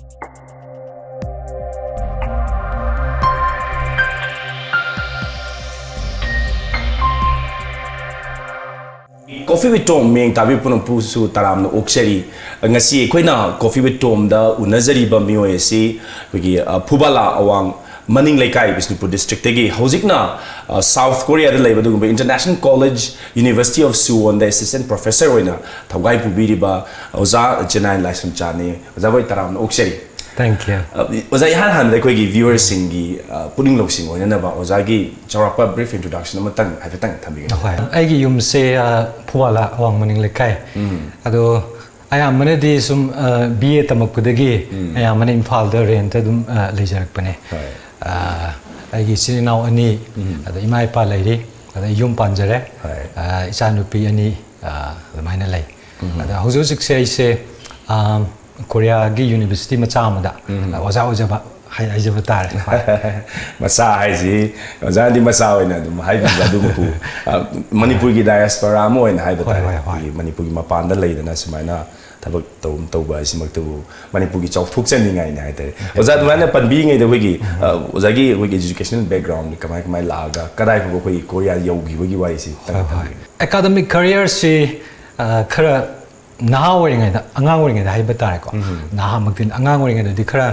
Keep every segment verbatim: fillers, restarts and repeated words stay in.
Coffee with Tom ꯃꯤꯌꯦꯡ ꯇꯥꯕꯤ ꯄꯨꯝꯅꯃꯛꯄꯨꯁꯨ ꯇꯔꯥꯝꯅ ꯑꯣꯛꯆꯔꯤ꯫ ꯉꯁꯤ ꯑꯩꯈꯣꯏꯅ Coffee with Tomꯗ ꯎꯅꯖꯔꯤꯕ ꯃꯤꯑꯣꯏ ꯑꯁꯤ ꯑꯩꯈꯣꯏꯒꯤ, ꯑ, ꯐꯨꯕꯥꯂꯥ ꯑꯋꯥꯡ ꯃꯅꯤꯡ ꯂꯩꯀꯥꯏ, ꯕꯤꯁꯅꯨꯄꯨꯔ ꯗꯤꯁꯇ꯭ꯔꯤꯛꯇꯒꯤ ꯍꯧꯖꯤꯛꯅ, ꯑ, ꯁꯥꯎꯊ ꯀꯣꯔꯤꯌꯥꯗ ꯂꯩꯕ ꯑꯗꯨꯒꯨꯝꯕ International College University of Suwonꯗ assistant professor ꯑꯣꯏꯅ ꯊꯧꯒꯥꯏ ꯄꯨꯕꯤꯔꯤꯕ ꯑꯣꯖꯥ ꯖꯦꯅꯥꯏꯟ ꯂꯥꯏꯁ꯭ꯔꯝꯆꯥꯅꯤ꯫ ꯑꯣꯖꯥ ꯍꯣꯏ ꯇꯔꯥꯝꯅ ꯑꯣꯛꯆꯔꯤ꯫ Thank you. ꯑ, ꯑꯣꯖꯥ, ꯏꯍꯥꯟ ꯍꯥꯟꯕꯗ ꯑꯩꯈꯣꯏꯒꯤ viewerꯁꯤꯡꯒꯤ, ꯑ, ꯄꯨꯛꯅꯤꯡ ꯂꯧꯁꯤꯡ ꯑꯣꯏꯅꯅꯕ ꯑꯣꯖꯥꯒꯤ ꯆꯥꯎꯔꯥꯛꯄ brief introduction ꯑꯃꯇꯪ ꯍꯥꯏꯐꯦꯠꯇꯪ ꯊꯝꯕꯤꯒꯦꯔꯥ? ꯍꯣꯏ, ꯑꯩꯒꯤ ꯌꯨꯝꯁꯦ, ꯑ, ꯐꯨꯕꯥꯂꯥ ꯑꯋꯥꯡ ꯃꯅꯤꯡ ꯂꯩꯀꯥꯏ꯫ ꯑꯗꯣ ꯑꯌꯥꯝꯕꯅꯗꯤ ꯁꯨꯝ, ꯑ, B A ꯇꯝꯃꯛꯄꯗꯒꯤ ꯑꯌꯥꯝꯕꯅ ꯏꯝꯐꯥꯜꯗ rentꯇ ꯑꯗꯨꯝ, ꯑ, ꯂꯩꯖꯔꯛꯄꯅꯦ꯫ ꯍꯣꯏ꯫ ꯑ, ꯑꯩꯒꯤ ꯏꯆꯤꯟ ꯏꯅꯥꯎ ꯑꯅꯤ, ꯑꯗ ꯏꯃꯥ ꯏꯄꯥ ꯂꯩꯔꯤ, ꯑꯗ ꯌꯨꯝ ꯄꯥꯟꯖꯔꯦ꯫ ꯍꯣꯏ꯫ ꯑ, ꯏꯆꯥꯅꯨꯄꯤ ꯑꯅꯤ, ꯑ, ꯑꯗꯨꯃꯥꯏꯅ ꯂꯩ꯫ ꯑꯗ ꯍꯧꯖꯤꯛ ꯍꯧꯖꯤꯛꯁꯦ ꯑꯩꯁꯦ, ꯑ, ꯀꯣꯔꯤꯌꯥꯒꯤ university ꯃꯆꯥ ꯑꯃꯗ, ꯑ, ꯑꯣꯖꯥ ꯑꯣꯏꯖꯕ ꯍꯥꯏ-, ꯍꯥꯏꯖꯕ ꯇꯥꯔꯦ꯫ ꯃꯆꯥ ꯍꯥꯏꯁꯤ ꯑꯣꯖꯥꯗꯤ ꯃꯆꯥ ꯑꯣꯏꯅ ꯑꯗꯨꯝ ꯍꯥꯏꯕꯤꯕ ꯑꯗꯨꯃꯛꯄꯨ, ꯑ, ꯃꯅꯤꯄꯨꯔꯒꯤ diaspora ꯑꯃ ꯑꯣꯏꯅ ꯍꯥꯏꯕ ꯍꯣꯏ, ꯇꯥꯔꯦ꯫ ꯍꯣꯏ, ꯍꯣꯏ꯫ ꯑꯩꯈꯣꯏꯒꯤ ꯃꯅꯤꯄꯨꯔꯒꯤ ꯃꯄꯥꯟꯗ ꯂꯩꯗꯅ ꯁꯨꯃꯥꯏꯅ ꯊꯕꯛ ꯇꯧ-, ꯇꯧꯕ ꯍꯥꯏꯁꯤꯃꯛꯇꯕꯨ ꯃꯅꯤꯄꯨꯔꯒꯤ ꯆꯥꯎꯊꯣꯛꯆꯅꯤꯡꯉꯥꯏꯅꯤ ꯍꯥꯏꯇꯥꯔꯦ꯫ ꯑꯣꯖꯥ, ꯑꯗꯨꯃꯥꯏꯅ ꯄꯟꯕꯤꯔꯤꯉꯩꯗ ꯑꯩꯈꯣꯏꯒꯤ, ꯑ, ꯑꯣꯖꯥꯒꯤ ꯑꯩꯈꯣꯏꯒꯤ educational background ꯀꯃꯥꯏ ꯀꯃꯥꯏ ꯂꯥꯛꯑꯒ ꯀꯗꯥꯏ ꯐꯥꯎꯕ ꯑꯩꯈꯣꯏꯒꯤ ꯀꯣꯔꯤꯌꯥ ꯌꯧꯈꯤꯕꯒꯤ ꯋꯥꯔꯤꯁꯤ ꯈꯤꯇꯪ ꯍꯣꯏ, ꯍꯣꯏ꯫ ꯊꯝꯕꯤꯌꯨ꯫ Academic careerꯁꯤ, ꯑ, ꯈꯔ ꯅꯍꯥ ꯑꯣꯏꯔꯤꯉꯩꯗ, ꯑꯉꯥꯡ ꯑꯣꯏꯔꯤꯉꯩꯗ ꯍꯥꯏꯕ ꯇꯥꯔꯦꯀꯣ꯫ ꯅꯍꯥꯃꯛꯇꯤ ꯑꯉꯥꯡ ꯑꯣꯏꯔꯤꯉꯩꯗꯗꯤ ꯈꯔ,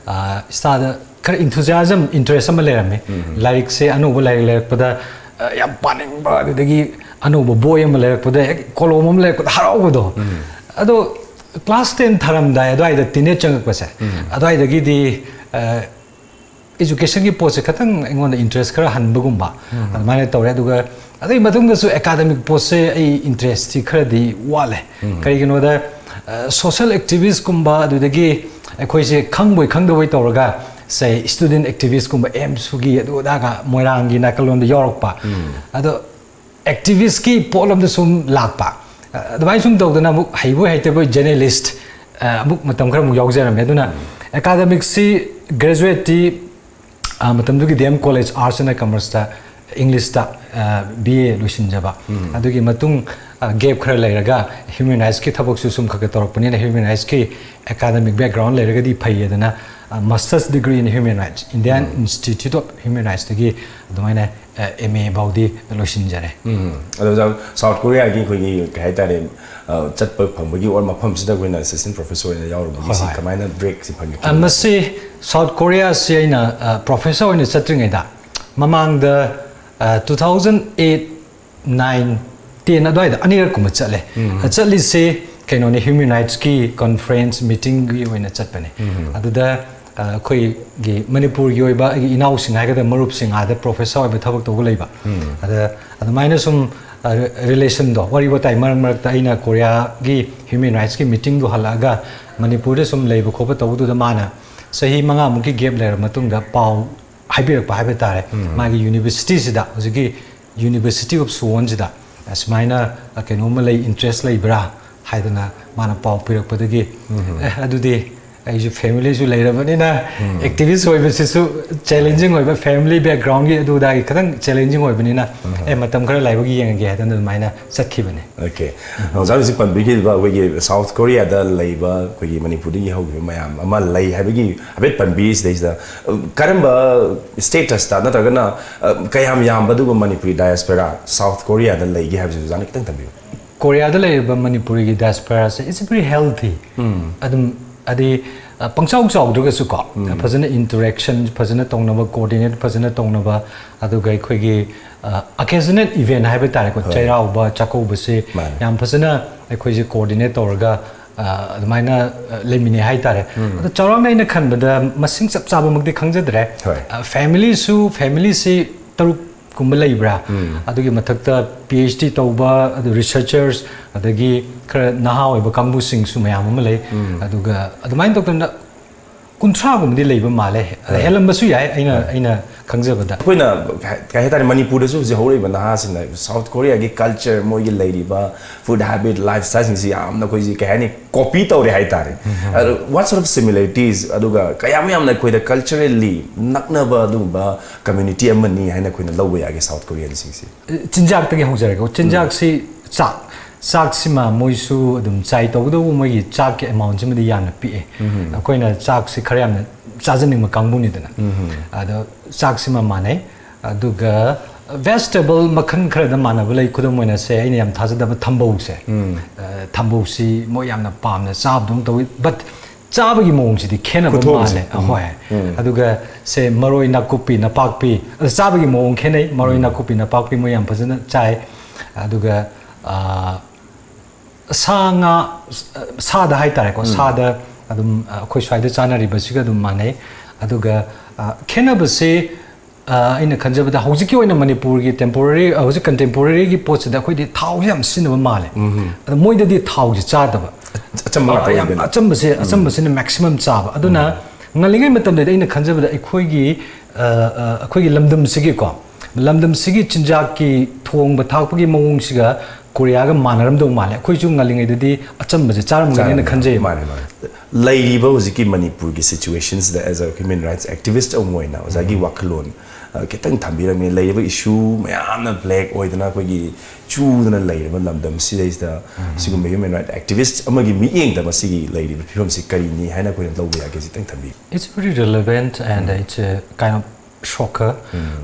ꯑ, ꯏꯁꯥꯗ ꯈꯔ enthusiasm, interest ꯑꯃ ꯂꯩꯔꯝꯃꯤ꯫ ꯂꯥꯏꯔꯤꯛꯁꯦ ꯑꯅꯧꯕ ꯂꯥꯏꯔꯤꯛ ꯂꯩꯔꯛꯄꯗ, ꯑ, ꯌꯥꯝ ꯄꯥꯅꯤꯡꯕ, ꯑꯗꯨꯗꯒꯤ ꯑꯅꯧꯕ ꯕꯣꯏ ꯑꯃ ꯂꯩꯔꯛꯄꯗ ꯍꯦꯛ ꯀꯣꯂꯣꯝ ꯑꯃ ꯂꯩꯔꯛꯄꯗ ꯍꯔꯥꯎꯕꯗꯣ꯫ ꯑꯗꯣ class ten ꯊꯥꯔꯝꯗꯥꯏ ꯑꯗꯨꯋꯥꯏꯗ teenage ꯆꯪꯉꯛꯄꯁꯦ, ꯑꯗꯨꯋꯥꯏꯗꯒꯤꯗꯤ, ꯑ, educationꯒꯤ ꯄꯣꯠꯁꯦ ꯈꯤꯇꯪ ꯑꯩꯉꯣꯟꯗ interest ꯈꯔ ꯍꯟꯕꯒꯨꯝꯕ ꯑꯗꯨꯃꯥꯏꯅ ꯇꯧꯔꯦ꯫ ꯑꯗꯨꯒ ꯑꯗꯨꯒꯤ ꯃꯇꯨꯡꯗꯁꯨ academic ꯄꯣꯠꯁꯦ ꯑꯩ interestꯁꯤ ꯈꯔꯗꯤ ꯋꯥꯠꯂꯦ꯫ ꯀꯔꯤꯒꯤꯅꯣꯗ, ꯑ, social activistꯀꯨꯝꯕ, ꯑꯗꯨꯗꯒꯤ ꯑꯩꯈꯣꯏꯁꯦ ꯈꯪꯕꯣꯏ ꯈꯪꯗꯕꯣꯏ ꯇꯧꯔꯒ, say, student activistꯀꯨꯝꯕ, AMSUꯒꯤ ꯑꯗꯨ ꯑꯗꯥꯒ ꯃꯣꯏꯔꯥꯡꯒꯤ ꯅꯥꯀꯜꯂꯣꯝꯗ ꯌꯥꯎꯔꯛꯄ꯫ ꯑꯗꯣ activistꯀꯤ ꯄꯣꯠꯂꯣꯝꯗ ꯁꯨꯝ ꯂꯥꯛꯄ꯫ ꯑ, ꯑꯗꯨꯃꯥꯏꯅ ꯁꯨꯝ ꯇꯧꯗꯅ ꯑꯃꯨꯛ ꯍꯩꯕꯣꯏ ꯍꯩꯇꯕꯣꯏ journalist, ꯑ, ꯑꯃꯨꯛ ꯃꯇꯝ ꯈꯔ ꯑꯃꯨꯛ ꯌꯥꯎꯖꯔꯝꯃꯦ꯫ ꯑꯗꯨꯅ academicꯁꯤ graduateꯇꯤ, ꯑ, ꯃꯇꯝꯗꯨꯒꯤ D M College Arts and Commerceꯇ ꯏꯪꯂꯤꯁꯇ ꯕꯤ ꯑꯦ ꯂꯣꯏꯁꯤꯟꯖꯕ꯫ ꯑꯗꯨꯒꯤ ꯃꯇꯨꯡ ꯒꯦꯞ ꯈꯔ ꯂꯩꯔꯒ ꯍ꯭ꯌꯨꯃꯦꯟ ꯔꯥꯏꯠꯁꯀꯤ ꯊꯕꯛꯁꯨ ꯁꯨꯝ ꯈꯔ ꯈꯔ ꯇꯧꯔꯛꯄꯅꯤꯅ ꯍ꯭ꯌꯨꯃꯦꯟ ꯔꯥꯏꯠꯁꯀꯤ ꯑꯦꯀꯥꯗꯃꯤꯛ ꯕꯦꯛꯒ꯭ꯔꯥꯎꯟ ꯂꯩꯔꯒꯗꯤ ꯐꯩ ꯑꯗꯨꯅ masters degree in human rights Indian institute of human ꯔꯥꯏꯠꯁꯇꯒꯤ ꯑꯗꯨꯃꯥꯏꯅ ꯑꯦꯝ ꯑꯦ ꯐꯥꯎꯗꯤ ꯂꯣꯏꯁꯤꯟꯖꯔꯦ꯫ ꯑꯗꯣ ꯁꯥꯎꯠ ꯀꯣꯔꯤꯌꯥꯒꯤ ꯑꯩꯈꯣꯏꯒꯤ ꯀꯩ ꯍꯥꯏꯇꯥꯔꯦ, ꯆꯠꯄ ꯐꯪꯕꯒꯤ ꯑꯣꯔ ꯃꯐꯝꯁꯤꯗ ꯑꯩꯈꯣꯏꯅ ꯑꯦꯁꯤꯁꯇꯦꯟ ꯄ꯭ꯔꯣꯐꯦꯁꯔ ꯑꯣꯏꯅ ꯌꯥꯎꯔꯨꯕꯒꯤ ꯍꯣꯏ, ꯁꯤ ꯍꯣꯏ꯫ ꯀꯃꯥꯏꯅ ꯕ꯭ꯔꯦꯛꯁꯤ ꯐꯪꯉꯤ? ꯃꯁꯤ ꯁꯥꯎꯠ ꯀꯣꯔꯤꯌꯥꯁꯤ ꯑꯩꯅ ꯄ꯭ꯔꯣꯐꯦꯁꯔ ꯑꯣꯏꯅ ꯆꯠꯇ꯭ꯔꯤꯉꯩꯗ ꯃꯃꯥꯡꯗ two thousand eight nine ten ꯑꯗꯨꯋꯥꯏꯗ ꯑꯅꯤꯔꯛꯀꯨꯝꯕ ꯆꯠꯂꯦ꯫ ꯆꯠꯂꯤꯁꯦ ꯀꯩꯅꯣꯅꯤ, ꯍ꯭ꯌꯨꯃꯦꯟ ꯔꯥꯏꯠꯁꯀꯤ ꯀꯟꯐ꯭ꯔꯦꯟꯁ ꯃꯤꯇꯤꯡꯒꯤ ꯑꯣꯏꯅ ꯆꯠꯄꯅꯦ꯫ ꯑꯗꯨꯗ ꯑꯩꯈꯣꯏꯒꯤ ꯃꯅꯤꯄꯨꯔꯒꯤ ꯑꯣꯏꯕ ꯑꯩꯒꯤ ꯏꯅꯥꯎꯁꯤꯡ ꯍꯥꯏꯒꯗ꯭ꯔꯥ, ꯃꯔꯨꯞꯁꯤꯡ ꯑꯥꯗ ꯄ꯭ꯔꯣꯐꯦꯁꯔ ꯑꯣꯏꯕ ꯊꯕꯛ ꯇꯧꯕ ꯂꯩꯕ꯫ ꯑꯗ ꯑꯗꯨꯃꯥꯏꯅ ꯁꯨꯝ ꯔꯤꯂꯦꯁꯟꯗꯣ, ꯋꯥꯔꯤ ꯋꯥꯇꯥꯏ ꯃꯔꯛ ꯃꯔꯛꯇ ꯑꯩꯅ ꯀꯣꯔꯤꯌꯥꯒꯤ ꯍ꯭ꯌꯨꯃꯦꯟ ꯔꯥꯏꯠꯁꯀꯤ ꯃꯤꯇꯤꯡꯗꯣ ꯍꯜꯂꯛꯑꯒ ꯃꯅꯤꯄꯨꯔꯗ ꯁꯨꯝ ꯂꯩꯕ ꯈꯣꯠꯄ ꯇꯧꯕꯗꯨꯗ ꯃꯥꯅ ꯆꯍꯤ ꯃꯉꯥꯃꯨꯛꯀꯤ ꯒꯦꯞ ꯂꯩꯔꯕ ꯃꯇꯨꯡꯗ ꯄꯥꯎ ꯍꯥꯏꯕꯤꯔꯛꯄ ꯍꯥꯏꯕ ꯇꯥꯔꯦ꯫ ꯃꯥꯒꯤ ꯌꯨꯅꯤꯚꯔꯁꯤꯇꯤꯁꯤꯗ, ꯍꯧꯖꯤꯛꯀꯤ ꯌꯨꯅꯤꯚꯔꯁꯤꯇꯤ ꯑꯣꯐ ꯁꯨꯋꯣꯟꯁꯤꯗ ꯁꯨꯃꯥꯏꯅ ꯀꯩꯅꯣꯝꯃ ꯂꯩ, ꯏꯟꯇꯔꯦꯁ ꯂꯩꯕ꯭ꯔꯥ ꯍꯥꯏꯗꯅ ꯃꯥꯅ ꯄꯥꯎ ꯄꯤꯔꯛꯄꯗꯒꯤ, "ꯑꯦ, ꯑꯗꯨꯗꯤ ꯑꯩꯁꯨ ꯐꯦꯃꯤꯂꯤꯁꯨ ꯂꯩꯔꯕꯅꯤꯅ ꯑꯦꯛꯇꯤꯚꯤꯁ ꯑꯣꯏꯕꯁꯤꯁꯨ ꯆꯦꯂꯦꯟꯖꯤꯡ ꯑꯣꯏꯕ, ꯐꯦꯃꯤꯂꯤ ꯕꯦꯛꯒ꯭ꯔꯥꯎꯟꯒꯤ ꯑꯗꯨ ꯑꯗꯥꯒꯤ ꯈꯤꯇꯪ ꯆꯦꯂꯦꯟꯖꯤꯡ ꯑꯣꯏꯕꯅꯤꯅ, ꯑꯦ, ꯃꯇꯝ ꯈꯔ ꯂꯥꯏꯕꯛ ꯌꯦꯡꯉꯒꯦ" ꯍꯥꯏꯗꯅ ꯑꯗꯨꯃꯥꯏꯅ ꯆꯠꯈꯤꯕꯅꯦ꯫ ꯑꯣꯀꯦ꯫ ꯑꯣꯖꯥ ꯍꯧꯖꯤꯛ ꯄꯟꯕꯤꯈꯤꯕ ꯑꯩꯈꯣꯏꯒꯤ ꯁꯥꯎꯠ ꯀꯣꯔꯤꯌꯥꯗ ꯂꯩꯕ ꯑꯩꯈꯣꯏꯒꯤ ꯃꯅꯤꯄꯨꯔꯗꯒꯤ ꯍꯧꯈꯤꯕ ꯃꯌꯥꯝ ꯑꯃ ꯂꯩ ꯍꯥꯏꯕꯒꯤ ꯍꯥꯏꯐꯦꯠ ꯄꯟꯕꯤꯔꯤ꯫ ꯁꯤꯗꯩꯁꯤꯗ ꯀꯔꯝꯕ ꯁ꯭ꯇꯦꯇꯁꯇ ꯅꯠꯇ꯭ꯔꯒꯅ ꯀꯌꯥꯝ ꯌꯥꯝꯕ ꯑꯗꯨꯒ ꯃꯅꯤꯄꯨꯔꯤ ꯗꯥꯏꯁꯄꯦꯔꯥ ꯁꯥꯎꯠ ꯀꯣꯔꯤꯌꯥꯗ ꯂꯩꯒꯦ ꯍꯥꯏꯕꯁꯤ ꯑꯣꯖꯥꯅ ꯈꯤꯇꯪ ꯊꯝꯕꯤꯌꯨ꯫ ꯀꯣꯔꯤꯌꯥꯗ ꯂꯩꯔꯤꯕ ꯃꯅꯤꯄꯨꯔꯤꯒꯤ ꯗꯥꯏꯁꯄꯦꯔꯥꯁꯦ it's very healthy꯫ ꯑꯗꯨꯝ ꯍꯥꯏꯗꯤ ꯄꯪꯆꯥꯎ ꯆꯥꯎꯗ꯭ꯔꯒꯁꯨꯀꯣ, ꯐꯖꯅ ꯏꯟꯇꯔꯦꯛꯁꯟ ꯐꯖꯅ ꯇꯧꯅꯕ, ꯀꯣꯑꯣꯔꯗꯤꯅꯦꯠ ꯐꯖꯅ ꯇꯧꯅꯕ, ꯑꯗꯨꯒ ꯑꯩꯈꯣꯏꯒꯤ ꯑꯣꯀꯦꯖꯅꯦꯜ ꯏꯚꯦꯟ ꯍꯥꯏꯕ ꯇꯥꯔꯦꯀꯣ, ꯆꯩꯔꯥꯎꯕ ꯆꯥꯛꯀꯧꯕꯁꯤ ꯃꯥꯅꯦ꯫ ꯌꯥꯝ ꯐꯖꯅ ꯑꯩꯈꯣꯏꯁꯦ ꯀꯣꯑꯣꯔꯗꯤꯅꯦꯠ ꯇꯧꯔꯒ ꯑꯗꯨꯃꯥꯏꯅ ꯂꯩꯃꯤꯟꯅꯩ ꯍꯥꯏꯇꯥꯔꯦ꯫ ꯑꯗꯣ ꯆꯥꯎꯔꯥꯛꯅ ꯑꯩꯅ ꯈꯟꯕꯗ ꯃꯁꯤꯡ ꯆꯞ ꯆꯥꯕꯃꯛꯇꯤ ꯈꯪꯖꯗ꯭ꯔꯦ꯫ ꯍꯣꯏ꯫ ꯐꯦꯃꯤꯂꯤꯁꯨ, ꯐꯦꯃꯤꯂꯤꯁꯤ ꯇꯔꯨꯛ ꯀꯨꯝꯕ ꯂꯩꯕ꯭ꯔꯥ? ꯑꯗꯨꯒꯤ ꯃꯊꯛꯇ ꯄꯤ ꯑꯩꯆ ꯗꯤ ꯇꯧꯕ, ꯑꯗꯨ ꯔꯤꯁꯔꯆꯔꯁ, ꯑꯗꯒꯤ ꯈꯔ ꯅꯍꯥ ꯑꯣꯏꯕ ꯀꯥꯡꯕꯨꯁꯤꯡꯁꯨ ꯃꯌꯥꯝ ꯑꯃ ꯂꯩ꯫ ꯑꯗꯨꯒ ꯑꯗꯨꯃꯥꯏꯅ ꯇꯧꯗꯅ ꯀꯨꯟꯊ꯭ꯔꯥꯒꯨꯝꯕꯗꯤ ꯂꯩꯕ ꯃꯥꯜꯂꯦ꯫ ꯑꯗ ꯍꯦꯜꯂꯝꯕꯁꯨ ꯌꯥꯏ, ꯑꯩꯅ ꯑꯩꯅ ꯈꯪꯖꯕꯗ꯫ ꯑꯩꯈꯣꯏꯅ ꯀꯩ ꯍꯥꯏꯇꯥꯔꯦ, ꯃꯅꯤꯄꯨꯔꯗꯁꯨ ꯍꯧꯖꯤꯛ ꯍꯧꯔꯛꯏꯕ ꯅꯍꯥꯁꯤꯡꯅ ꯁꯥꯎꯠ ꯀꯣꯔꯤꯌꯥꯒꯤ ꯀꯜꯆꯔ, ꯃꯣꯏꯒꯤ ꯂꯩꯔꯤꯕ ꯐꯨꯗ ꯍꯦꯕꯤꯠ, ꯂꯥꯏꯐ ꯁ꯭ꯇꯥꯏꯜꯁꯤꯡꯁꯤ ꯌꯥꯝꯅ, ꯑꯩꯈꯣꯏꯁꯤ ꯀꯩ ꯍꯥꯏꯅꯤ, ꯀꯣꯄꯤ ꯇꯧꯔꯦ ꯍꯥꯏꯇꯥꯔꯦ꯫ ꯑꯗꯣ what sort of similarities, ꯑꯗꯨꯒ ꯀꯌꯥꯝ ꯌꯥꯝꯅ ꯑꯩꯈꯣꯏꯗ ꯀꯜꯆꯔꯦꯜꯂꯤ ꯅꯛꯅꯕ ꯑꯗꯨꯒꯨꯝꯕ ꯀꯝꯃ꯭ꯌꯨꯅꯤꯇꯤ ꯑꯃꯅꯤ ꯍꯥꯏꯅ ꯑꯩꯈꯣꯏꯅ ꯂꯧꯕ ꯌꯥꯒꯦ ꯁꯥꯎꯠ ꯀꯣꯔꯤꯌꯟꯁꯤꯡꯁꯤ? ꯆꯤꯟꯖꯥꯛꯇꯒꯤ ꯍꯧꯖꯔꯒꯦꯀꯣ꯫ ꯆꯤꯟꯖꯥꯛꯁꯤ ꯆꯥꯛ ꯆꯥꯛꯁꯤꯃ ꯃꯣꯏꯁꯨ ꯑꯗꯨꯝ ꯆꯥꯏ, ꯇꯧꯕꯇꯕꯨ ꯃꯣꯏꯒꯤ ꯆꯥꯛꯀꯤ ꯑꯦꯃꯥꯎꯟꯁꯤꯃꯗꯤ ꯌꯥꯝꯅ ꯄꯤꯛꯑꯦ꯫ ꯑꯩꯈꯣꯏꯅ ꯆꯥꯛꯁꯤ ꯈꯔ ꯌꯥꯝꯅ ꯆꯥꯖꯅꯤꯡꯕ ꯀꯥꯡꯕꯨꯅꯤꯗꯅ꯫ ꯑꯗꯣ ꯆꯥꯛꯁꯤꯃ ꯃꯥꯟꯅꯩ꯫ ꯑꯗꯨꯒ ꯚꯦꯖꯤꯇꯦꯕꯜ ꯃꯈꯜ ꯈꯔꯗ ꯃꯥꯟꯅꯕ ꯂꯩ꯫ ꯈꯨꯗꯝ ꯑꯣꯏꯅ ꯁꯦ, ꯑꯩꯅ ꯌꯥꯝ ꯊꯥꯖꯗꯕ ꯊꯝꯕꯧꯁꯦ꯫ ꯑ, ꯊꯝꯕꯧꯁꯤ ꯃꯣꯏ ꯌꯥꯝꯅ ꯄꯥꯝꯅ ꯆꯥꯕꯗꯧꯅ ꯇꯧꯏ, ꯕꯠ ꯆꯥꯕꯒꯤ ꯃꯑꯣꯡꯁꯤꯗꯤ ꯈꯦꯠꯅꯕ ꯈꯨꯊꯣꯡꯁꯦ꯫ ꯃꯥꯜꯂꯦ꯫ ꯑꯍꯣꯏ꯫ ꯑꯗꯨꯒ ꯁꯦ, ꯃꯔꯣꯏ ꯅꯥꯀꯨꯞꯄꯤ ꯅꯄꯥꯛꯄꯤ, ꯑꯗ ꯆꯥꯕꯒꯤ ꯃꯑꯣꯡ ꯈꯦꯠꯅꯩ꯫ ꯃꯔꯣꯏ ꯅꯥꯀꯨꯞꯄꯤ ꯅꯄꯥꯛꯄꯤ ꯃꯣꯏ ꯌꯥꯝ ꯐꯖꯅ ꯆꯥꯏ꯫ ꯑꯗꯨꯒ ꯑ, ꯁꯥ ꯉꯥ, ꯁꯥꯗ ꯍꯥꯏꯇꯥꯔꯦꯀꯣ, ꯁꯥꯗ ꯑꯗꯨꯝ, ꯑ, ꯑꯩꯈꯣꯏ ꯁ꯭ꯋꯥꯏꯗ ꯆꯥꯅꯔꯤꯕꯁꯤꯒ ꯑꯗꯨꯝ ꯃꯥꯟꯅꯩ꯫ ꯑꯗꯨꯒ ꯑ, ꯈꯦꯠꯅꯕꯁꯦ, ꯑ, ꯑꯩꯅ ꯈꯟꯖꯕꯗ ꯍꯧꯖꯤꯛꯀꯤ ꯑꯣꯏꯅ ꯃꯅꯤꯄꯨꯔꯒꯤ ꯇꯦꯝꯄꯣꯔꯔꯤ, ꯍꯧꯖꯤꯛ ꯀꯟꯇꯦꯝꯄꯣꯔꯔꯤꯒꯤ ꯄꯣꯠꯁꯤꯗ ꯑꯩꯈꯣꯏꯗꯤ ꯊꯥꯎꯁꯦ ꯌꯥꯝ ꯁꯤꯖꯤꯟꯅꯕ ꯃꯥꯜꯂꯦ꯫ ꯑꯗ ꯃꯣꯏꯗꯗꯤ ꯊꯥꯎꯁꯦ ꯆꯥꯗꯕ꯫ ꯑꯆꯝꯕ ꯉꯥꯛꯇ ꯑ, ꯌꯥꯝ ꯑꯣꯏꯗꯣꯏꯅꯦ꯫ ꯑꯆꯝꯕꯁꯦ, ꯑꯆꯝꯕꯁꯤꯅ ꯃꯦꯛꯁꯤꯃꯝ ꯆꯥꯕ꯫ ꯑꯗꯨꯅ ꯉꯜꯂꯤꯉꯩ ꯃꯇꯝꯗꯗꯤ ꯑꯩꯅ ꯈꯟꯖꯕꯗ ꯑꯩꯈꯣꯏꯒꯤ, ꯑ, ꯑ, ꯑꯩꯈꯣꯏꯒꯤ ꯂꯝꯗꯝꯁꯤꯒꯤꯀꯣ, ꯂꯝꯗꯝꯁꯤꯒꯤ ꯆꯤꯟꯖꯥꯛꯀꯤ ꯊꯣꯡꯕ ꯊꯥꯛꯄꯒꯤ ꯃꯑꯣꯡꯁꯤꯒ ꯀꯣꯔꯤꯌꯥꯒ ꯃꯥꯟꯅꯔꯝꯗꯧ ꯃꯥꯜꯂꯦ꯫ ꯑꯩꯈꯣꯏꯁꯨ ꯉꯜꯂꯤꯉꯩꯗꯗꯤ ꯑꯆꯝꯕꯁꯦ ꯆꯥꯔꯝꯒꯅꯤꯅ ꯈꯟꯖꯩꯌꯦꯕ꯫ ꯃꯥꯅꯦ, ꯃꯥꯅꯦ꯫ ꯂꯩꯔꯤꯕ ꯍꯧꯖꯤꯛꯀꯤ ꯃꯅꯤꯄꯨꯔꯒꯤ ꯁꯤꯆꯨꯋꯦꯁꯟꯁꯤꯗ, as a human rights activist ꯑꯃ ꯑꯣꯏꯅ ꯑꯣꯖꯥꯒꯤ ꯋꯥꯈꯜꯂꯣꯟ, ꯑ, ꯈꯤꯇꯪ ꯊꯝꯕꯤꯔꯝꯃꯦ꯫ ꯂꯩꯔꯤꯕ ꯏꯁꯨ ꯃꯌꯥꯝꯅ ꯕ꯭ꯂꯦꯛ ꯑꯣꯏꯗꯅ ꯑꯩꯈꯣꯏꯒꯤ ꯆꯨꯗꯅ ꯂꯩꯔꯕ ꯂꯝꯗꯝꯁꯤꯗꯩꯁꯤꯗ ꯁꯤꯒꯨꯝꯕ ꯍ꯭ꯌꯨꯃꯦꯟ ꯔꯥꯏꯠ ꯑꯦꯛꯇꯤꯚꯤꯁ ꯑꯃꯒꯤ ꯃꯤꯠꯌꯦꯡꯗ ꯃꯁꯤꯒꯤ ꯂꯩꯔꯤꯕ ꯐꯤꯕꯝꯁꯤ ꯀꯔꯤꯅꯤ ꯍꯥꯏꯅ ꯑꯩꯈꯣꯏꯅ ꯂꯧꯕ ꯌꯥꯒꯦ, ꯈꯤꯇꯪ ꯊꯝꯕꯤꯌꯨ꯫ It's very relevant and it's a kind of shocker.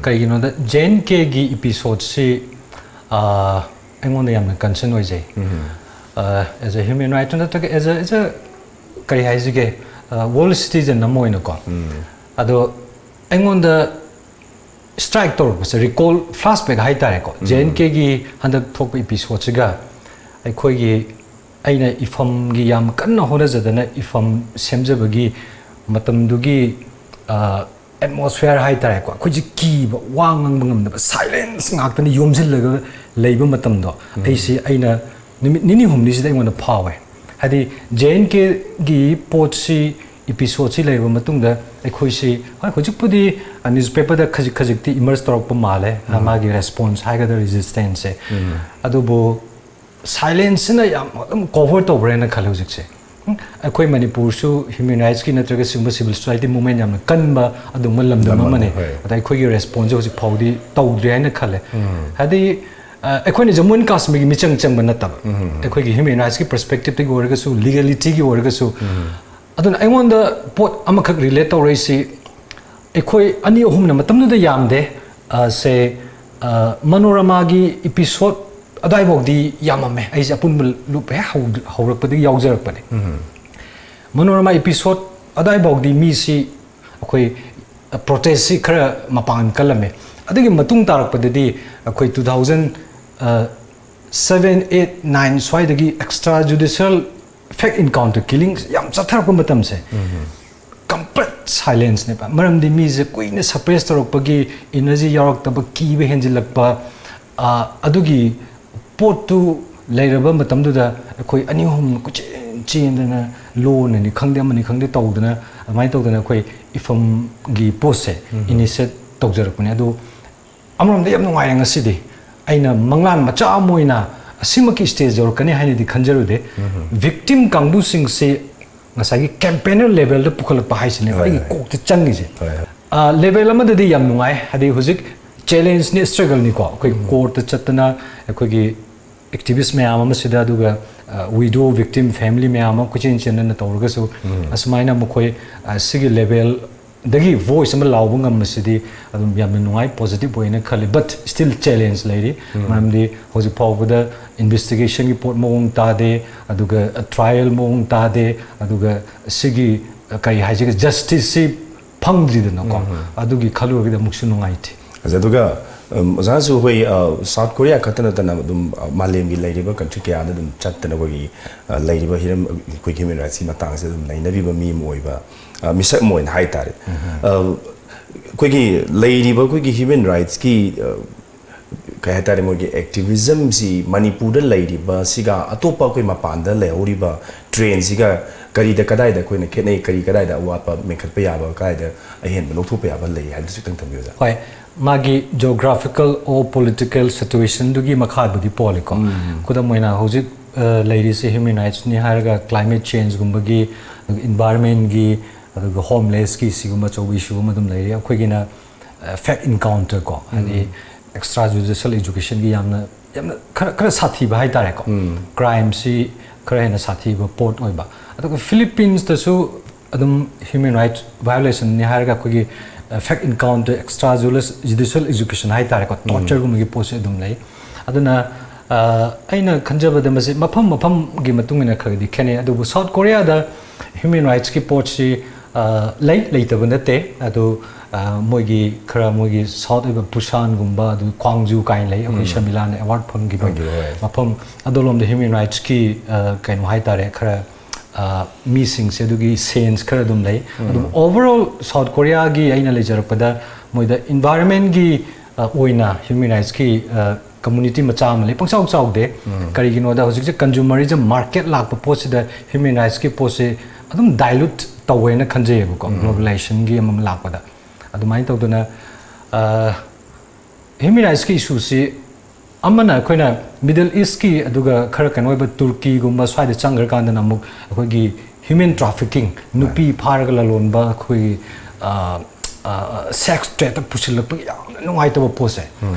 ꯀꯩꯒꯤꯅꯣꯗ, ꯖꯦ ꯑꯦꯟ ꯀꯦꯒꯤ ꯏꯄꯤꯁꯣꯠꯁꯤ, ꯑ, ꯑꯩꯉꯣꯟꯗ ꯌꯥꯝꯅ ꯀꯟꯁꯔꯟ ꯑꯣꯏꯖꯩ꯫ ꯑ, as a human right ꯅꯠꯇ꯭ꯔꯒ as a, as a, ꯀꯔꯤ ꯍꯥꯏꯁꯤꯒꯦ, ꯋꯥꯔꯜ ꯁꯤꯇꯤꯖꯟ ꯑꯃ ꯑꯣꯏꯅꯀꯣ꯫ ꯑꯗꯣ ꯑꯩꯉꯣꯟꯗ ꯁ꯭ꯇ꯭ꯔꯥꯏꯛ ꯇꯧꯔꯛꯄꯁꯦ, ꯔꯤꯀꯣꯜ, ꯐ꯭ꯂꯥꯁꯕꯦꯛ ꯍꯥꯏꯇꯥꯔꯦꯀꯣ, ꯖꯦ ꯑꯦꯟ ꯀꯦꯒꯤ ꯍꯟꯗꯛ ꯊꯣꯛꯄ ꯏꯄꯤꯁꯣꯠꯁꯤꯒ ꯑꯩꯈꯣꯏꯒꯤ, ꯑꯩꯅ ꯏꯐꯝꯒꯤ ꯌꯥꯝ ꯀꯟꯅ ꯍꯣꯠꯅꯖꯗꯅ ꯏꯐꯝ ꯁꯦꯝꯖꯕꯒꯤ ꯃꯇꯝꯗꯨꯒꯤ, ꯑ, ꯑꯦꯠꯃꯣꯁꯐꯤꯌꯔ ꯍꯥꯏꯇꯥꯔꯦꯀꯣ, ꯑꯩꯈꯣꯏꯁꯦ ꯀꯤꯕ, ꯋꯥ ꯉꯥꯡꯕ ꯉꯝꯗꯕ, ꯁꯥꯏꯂꯦꯟꯁ ꯉꯥꯛꯇꯅ ꯌꯣꯝꯁꯤꯜꯂꯒ ꯂꯩꯕ ꯃꯇꯝꯗꯣ, ꯑꯩꯁꯤ, ꯑꯩꯅ ꯅꯨꯃꯤꯠ ꯅꯤꯅꯤ ꯍꯨꯝꯅꯤꯁꯤꯗ ꯑꯩꯉꯣꯟꯗ ꯐꯥꯎꯋꯦ꯫ ꯍꯥꯏꯗꯤ ꯖꯦ ꯑꯦꯟ ꯀꯦꯒꯤ ꯄꯣꯠꯁꯤ, ꯏꯄꯤꯁꯣꯠꯁꯤ ꯂꯩꯔꯕ ꯃꯇꯨꯡꯗ ꯑꯩꯈꯣꯏꯁꯤ ꯍꯣꯏ ꯍꯧꯖꯤꯛꯄꯨꯗꯤ ꯅ꯭ꯌꯨꯁꯄꯦꯄꯔꯗ ꯈꯖꯤꯛ ꯈꯖꯤꯛꯇꯤ ꯏꯃꯔꯖ ꯇꯧꯔꯛꯄ ꯃꯥꯜꯂꯦ, ꯃꯥꯒꯤ ꯔꯦꯁꯄꯣꯟꯁ ꯍꯥꯏꯒꯗ꯭ꯔꯥ, ꯔꯦꯖꯤꯁꯇꯦꯟꯁꯁꯦ꯫ ꯑꯗꯨꯕꯨ ꯁꯥꯏꯂꯦꯟꯁꯁꯤꯅ ꯌꯥꯝ ꯑꯗꯨꯝ ꯀꯣꯚꯔ ꯇꯧꯕ꯭ꯔꯦꯅ ꯈꯜꯂꯦ ꯍꯧꯖꯤꯛꯁꯦ꯫ ꯎꯝ, ꯑꯩꯈꯣꯏ ꯃꯅꯤꯄꯨꯔꯁꯨ ꯍ꯭ꯌꯨꯃꯦꯟ ꯔꯥꯏꯠꯁꯀꯤ ꯅꯠꯇ꯭ꯔꯒ ꯁꯤꯒꯨꯝꯕ ꯁꯤꯚꯤꯜ ꯁꯣꯁꯥꯏꯇꯤ ꯃꯨꯚꯃꯦꯟ ꯌꯥꯝꯅ ꯀꯟꯕ ꯑꯗꯨꯒꯨꯝꯕ ꯂꯝꯗꯝ ꯂꯝ ꯑꯃꯅꯤ꯫ ꯑꯃꯅꯤ, ꯍꯣꯏ꯫ ꯑꯗ ꯑꯩꯈꯣꯏꯒꯤ ꯔꯦꯁꯄꯣꯟꯁꯁꯦ ꯍꯧꯖꯤꯛ ꯐꯥꯎꯗꯤ ꯇꯧꯗ꯭ꯔꯤ ꯍꯥꯏꯅ ꯈꯜꯂꯦ꯫ ꯍꯥꯏꯗꯤ ꯑ, ꯑꯩꯈꯣꯏꯅ ꯖꯃꯨ ꯑꯦꯟ ꯀꯥꯁꯃꯤꯔꯒꯤ ꯃꯤꯆꯪ ꯆꯪꯕ ꯅꯠꯇꯕ, ꯑꯩꯈꯣꯏꯒꯤ ꯍ꯭ꯌꯨꯃꯦꯟ ꯔꯥꯏꯠꯁꯀꯤ ꯄꯔꯁꯄꯦꯛꯇꯤꯞꯇꯒꯤ ꯑꯣꯏꯔꯒꯁꯨ, ꯂꯤꯒꯦꯂꯤꯇꯤꯒꯤ ꯑꯣꯏꯔꯒꯁꯨ꯫ ꯑꯗꯨꯅ ꯑꯩꯉꯣꯟꯗ ꯄꯣꯠ ꯑꯃꯈꯛ ꯔꯤꯂꯦꯠ ꯇꯧꯔꯛꯏꯁꯤ, ꯑꯩꯈꯣꯏ ꯑꯅꯤ ꯑꯍꯨꯝꯅ ꯃꯇꯝꯗꯨꯗ ꯌꯥꯝꯗꯦ, ꯑ, ꯁꯦ, ꯑ, ꯃꯅꯣꯔꯃꯥꯒꯤ ꯏꯄꯤꯁꯣꯠ ꯑꯗꯨꯋꯥꯏꯐꯥꯎꯗꯤ ꯌꯥꯝꯃꯝꯃꯦ꯫ ꯑꯩꯁꯦ ꯑꯄꯨꯟꯕ ꯂꯨꯞ ꯍꯦꯛ ꯍꯧ-, ꯍꯧꯔꯛꯄꯗꯒꯤ ꯌꯥꯎꯖꯔꯛꯄꯅꯦ꯫ ꯃꯅꯣꯔꯃꯥ ꯏꯄꯤꯁꯣꯠ ꯑꯗꯨꯋꯥꯏꯐꯥꯎꯗꯤ ꯃꯤꯁꯤ ꯑꯩꯈꯣꯏ ꯄ꯭ꯔꯣꯇꯦꯁꯁꯤ ꯈꯔ ꯃꯄꯥꯡꯒꯜ ꯀꯜꯂꯝꯃꯦ꯫ ꯑꯗꯨꯒꯤ ꯃꯇꯨꯡ ꯇꯥꯔꯛꯄꯗꯗꯤ ꯑꯩꯈꯣꯏ two thousand seven, eight, nine ꯁ꯭ꯋꯥꯏꯗꯒꯤ extra judicial fact encounter killings ꯌꯥꯝ ꯆꯠꯊꯔꯛꯄ ꯃꯇꯝꯁꯦ, complete silence ꯅꯦꯕ꯫ ꯃꯔꯝꯗꯤ ꯃꯤꯁꯦ ꯀꯨꯏꯅ suppress ꯇꯧꯔꯛꯄꯒꯤ energy ꯌꯥꯎꯔꯛꯇꯕ, ꯀꯤꯕ ꯍꯦꯟꯖꯤꯜꯂꯛꯄ, ꯑ, ꯑꯗꯨꯒꯤ ꯄꯣꯠꯇꯨ ꯂꯩꯔꯕ ꯃꯇꯝꯗꯨꯗ ꯑꯩꯈꯣꯏ ꯑꯅꯤ ꯑꯍꯨꯝ ꯀꯣꯏꯆꯦꯟ ꯆꯦꯟꯗꯅ, ꯂꯣꯅꯅꯤ ꯈꯪꯗꯦ, ꯑꯃꯅꯤ ꯈꯪꯗꯦ ꯇꯧꯗꯅ, ꯑꯗꯨꯃꯥꯏꯅ ꯇꯧꯗꯅ ꯑꯩꯈꯣꯏ ꯏꯐꯝꯒꯤ ꯄꯣꯠꯁꯦ initiate ꯇꯧꯖꯔꯛꯄꯅꯦ꯫ ꯑꯗꯣ ꯑꯃꯔꯣꯝꯗ ꯌꯥꯝ ꯅꯨꯡꯉꯥꯏꯔꯦ ꯉꯁꯤꯗꯤ꯫ ꯑꯩꯅ ꯃꯪꯂꯥꯟ ꯃꯆꯥ ꯑꯃ ꯑꯣꯏꯅ ꯑꯁꯤꯃꯛꯀꯤ stage ꯌꯧꯔꯛꯀꯅꯤ ꯍꯥꯏꯅꯗꯤ ꯈꯟꯖꯔꯨꯗꯦ꯫ Victim ꯀꯥꯡꯕꯨꯁꯤꯡꯁꯤ ꯉꯁꯥꯏꯒꯤ campaigner level ꯗ ꯄꯨꯈꯠꯂꯛꯄ ꯍꯥꯏꯁꯤꯅꯦꯕ ꯍꯣꯏ, ꯑꯩꯒꯤ ꯍꯣꯏ꯫ ꯀꯣꯛꯇ ꯆꯪꯉꯤꯁꯦ꯫ ꯍꯣꯏ, ꯍꯣꯏ꯫ ꯑ, level ꯑꯃꯗꯗꯤ ꯌꯥꯝ ꯅꯨꯡꯉꯥꯏ, ꯍꯥꯏꯗꯤ ꯍꯧꯖꯤꯛ challenge ꯅꯤ, struggle ꯅꯤꯀꯣ꯫ ꯑꯩꯈꯣꯏ court ꯇ ꯆꯠꯇꯅ ꯑꯩꯈꯣꯏꯒꯤ activist ꯃꯌꯥꯝ ꯑꯃꯁꯤꯗ, ꯑꯗꯨꯒ, ꯑ, widow victim family ꯃꯌꯥꯝ ꯑꯃ ꯀꯣꯏꯆꯦꯟ ꯆꯦꯟꯗꯅ ꯇꯧꯔꯒꯁꯨ, ꯑꯁꯨꯃꯥꯏꯅ ꯃꯈꯣꯏ, ꯑ, ꯁꯤꯒꯤ level ꯗꯒꯤ voice ꯑꯃ ꯂꯥꯎꯕ ꯉꯝꯕꯁꯤꯗꯤ ꯑꯗꯨꯝ ꯌꯥꯝꯅ ꯅꯨꯡꯉꯥꯏ, positive ꯑꯣꯏꯅ ꯈꯜꯂꯤ꯫ But still challenge ꯂꯩꯔꯤ, ꯃꯔꯝꯗꯤ ꯍꯧꯖꯤꯛ ꯐꯥꯎꯕꯗ investigation ꯒꯤ ꯄꯣꯠ ꯃꯑꯣꯡ ꯇꯥꯗꯦ, ꯑꯗꯨꯒ trial ꯃꯑꯣꯡ ꯇꯥꯗꯦ, ꯑꯗꯨꯒ ꯁꯤꯒꯤ, ꯑ, ꯀꯔꯤ ꯍꯥꯏꯁꯤꯒꯦ, justice ꯁꯤ ꯐꯪꯗ꯭ꯔꯤꯗꯅꯀꯣ꯫ ꯑꯗꯨꯒꯤ ꯈꯜꯂꯨꯔꯒꯗꯤ ꯑꯃꯨꯛꯁꯨ ꯅꯨꯡꯉꯥꯏꯇꯦ꯫ ꯑꯁ, ꯑꯗꯨꯒ, ꯎꯝ, ꯑꯣꯖꯥꯁꯨ ꯑꯩꯈꯣꯏ, ꯑ, South Korea ꯈꯛꯇ ꯅꯠꯇꯅ ꯑꯗꯨꯝ, ꯑ, ꯃꯥꯂꯦꯝꯒꯤ ꯂꯩꯔꯤꯕ country ꯀꯌꯥꯗ ꯑꯗꯨꯝ ꯆꯠꯇꯅ ꯑꯩꯈꯣꯏꯒꯤ, ꯑ, ꯂꯩꯔꯤꯕ ꯍꯤꯔꯝ, ꯑꯩꯈꯣꯏ human rights ꯀꯤ ꯃꯇꯥꯡꯁꯤꯗ ꯑꯗꯨꯝ ꯅꯩꯅꯕꯤꯕ ꯃꯤ ꯑꯃ ꯑꯣꯏꯕ, ꯑ, ꯃꯤꯁꯛ ꯑꯃ ꯑꯣꯏꯅ ꯍꯥꯏꯇꯥꯔꯦ꯫ ꯑ, ꯑꯩꯈꯣꯏꯒꯤ ꯂꯩꯔꯤꯕ ꯑꯩꯈꯣꯏꯒꯤ human rights ꯀꯤ, ꯑ, ꯀꯩ ꯍꯥꯏꯇꯥꯔꯦ, ꯃꯣꯏꯒꯤ ꯑꯦꯛꯇꯤꯚꯤꯖꯝꯁꯤ ꯃꯅꯤꯄꯨꯔꯗ ꯂꯩꯔꯤꯕ ꯁꯤꯒ ꯑꯇꯣꯞꯄ ꯑꯩꯈꯣꯏ ꯃꯄꯥꯟꯗ ꯂꯩꯍꯧꯔꯤꯕ ꯇ꯭ꯔꯦꯟꯁꯤꯒ ꯀꯔꯤꯗ ꯀꯗꯥꯏꯗ ꯑꯩꯈꯣꯏꯅ ꯈꯦꯠꯅꯩ, ꯀꯔꯤ ꯀꯗꯥꯏꯗ ꯑꯋꯥꯠꯄ ꯃꯦꯟꯈꯠꯄ ꯌꯥꯕ, ꯀꯗꯥꯏꯗ ꯑꯍꯦꯟꯕ ꯂꯧꯊꯣꯛꯄ ꯌꯥꯕ ꯂꯩ ꯍꯥꯏꯕꯗꯨꯁꯨ ꯈꯤꯇꯪ ꯊꯝꯕꯤꯌꯨ, ꯑꯣꯖꯥ꯫ ꯍꯣꯏ, ꯃꯥꯒꯤ geographical or political situationꯗꯨꯒꯤ ꯃꯈꯥꯕꯨꯗꯤ ꯄꯣꯜꯂꯤꯀꯣ꯫ ꯈꯨꯗꯝ ꯑꯣꯏꯅ ꯍꯧꯖꯤꯛ ꯑ, ꯂꯩꯔꯤꯁꯦ human rightsꯅꯤ ꯍꯥꯏꯔꯒ climate changeꯒꯨꯝꯕꯒꯤ, ꯑꯗꯨꯒ environmentꯒꯤ, ꯑꯗꯨꯒ homelessꯀꯤ ꯁꯤꯒꯨꯝꯕ ꯑꯆꯧꯕ issue ꯑꯃ ꯑꯗꯨꯝ ꯂꯩꯔꯤ꯫ ꯑꯩꯈꯣꯏꯒꯤꯅ fact encounter ꯀꯣ, ꯍꯥꯏꯗꯤ extra judicial executionꯒꯤ ꯌꯥꯝꯅ ꯌꯥꯝꯅ ꯈꯔ ꯈꯔ ꯁꯥꯊꯤꯕ ꯍꯥꯏꯇꯥꯔꯦꯀꯣ꯫ Crimeꯁꯤ ꯈꯔ ꯍꯦꯟꯅ ꯁꯥꯊꯤꯕ ꯄꯣꯠ ꯑꯣꯏꯕ꯫ ꯑꯗꯨꯒ Philippines ꯇꯁꯨ ꯑꯗꯨꯝ human rights violationꯅꯤ ꯍꯥꯏꯔꯒ ꯑꯩꯈꯣꯏꯒꯤ fact encounter, extra judicial execution ꯍꯥꯏꯇꯥꯔꯦꯀꯣ, tortureꯒꯨꯝꯕꯒꯤ ꯄꯣꯠꯁꯦ ꯑꯗꯨꯝ ꯂꯩ꯫ ꯑꯗꯨꯅ ꯑ, ꯑꯩꯅ ꯈꯟꯖꯕꯗ ꯃꯁꯤ ꯃꯐꯝ ꯃꯐꯝꯒꯤ ꯃꯇꯨꯡ ꯏꯟꯅ ꯈꯔꯗꯤ ꯈꯦꯠꯅꯩ꯫ ꯑꯗꯨꯕꯨ South Koreaꯗ human rightsꯀꯤ ꯄꯣꯠꯁꯤ ꯑ, ꯂꯩ, ꯂꯩꯇꯕ ꯅꯠꯇꯦ꯫ ꯑꯗꯨ ꯑ, ꯃꯣꯏꯒꯤ ꯈꯔ ꯃꯣꯏꯒꯤ South ꯑꯣꯏꯕ Busanꯒꯨꯝꯕ, ꯑꯗꯨ Gwangju ꯀꯥꯏꯅ ꯂꯩ, ꯑꯩꯈꯣꯏ ꯁꯃꯤꯂꯥꯅ award ꯐꯪꯈꯤꯕ ꯐꯪꯈꯤꯕ, ꯍꯣꯏ꯫ ꯃꯐꯝ꯫ ꯑꯗꯣꯂꯣꯝꯗ human rightsꯀꯤ ꯑ, ꯀꯩꯅꯣ ꯍꯥꯏꯇꯥꯔꯦ, ꯈꯔ ꯑ, ꯃꯤꯁꯤꯡꯁꯦ ꯑꯗꯨꯒꯤ sense ꯈꯔ ꯑꯗꯨꯝ ꯂꯩ꯫ ꯑꯗꯨꯝ overall South Koreaꯒꯤ ꯑꯩꯅ ꯂꯩꯖꯔꯛꯄꯗ ꯃꯣꯏꯗ environmentꯒꯤ ꯑ, ꯑꯣꯏꯅ human rightsꯀꯤ ꯑ, community ꯃꯆꯥ ꯑꯃ ꯂꯩ, ꯄꯪꯆꯥꯎ ꯆꯥꯎꯗꯦ꯫ ꯀꯔꯤꯒꯤꯅꯣꯗ ꯍꯧꯖꯤꯛꯁꯦ consumerism market ꯂꯥꯛꯄ ꯄꯣꯠꯁꯤꯗ human rightsꯀꯤ ꯄꯣꯠꯁꯦ ꯑꯗꯨꯝ dilute ꯇꯧꯋꯦꯅ ꯈꯟꯖꯩꯌꯦꯕꯀꯣ꯫ Globalizationꯒꯤ ꯑꯃ ꯑꯃ ꯂꯥꯛꯄꯗ ꯑꯗꯨꯃꯥꯏꯅ ꯇꯧꯗꯅ ꯑ, human rightsꯀꯤ issueꯁꯤ ꯑꯃꯅ ꯑꯩꯈꯣꯏꯅ Middle Eastꯀꯤ ꯑꯗꯨꯒ ꯈꯔ ꯀꯩꯅꯣ ꯑꯣꯏꯕ Turkeyꯒꯨꯝꯕ ꯁ꯭ꯋꯥꯏꯗ ꯆꯪꯈ꯭ꯔꯀꯥꯟꯗꯅ ꯑꯃꯨꯛ ꯑꯩꯈꯣꯏꯒꯤ human trafficking, ꯅꯨꯄꯤ ꯐꯥꯔꯒ ꯂꯂꯣꯟꯕ, ꯑꯩꯈꯣꯏꯒꯤ ꯑ, ꯑ, sex tradeꯇ ꯄꯨꯁꯤꯜꯂꯛꯄꯒꯤ ꯌꯥꯝꯅ ꯅꯨꯡꯉꯥꯏꯇꯕ ꯄꯣꯠꯁꯦ꯫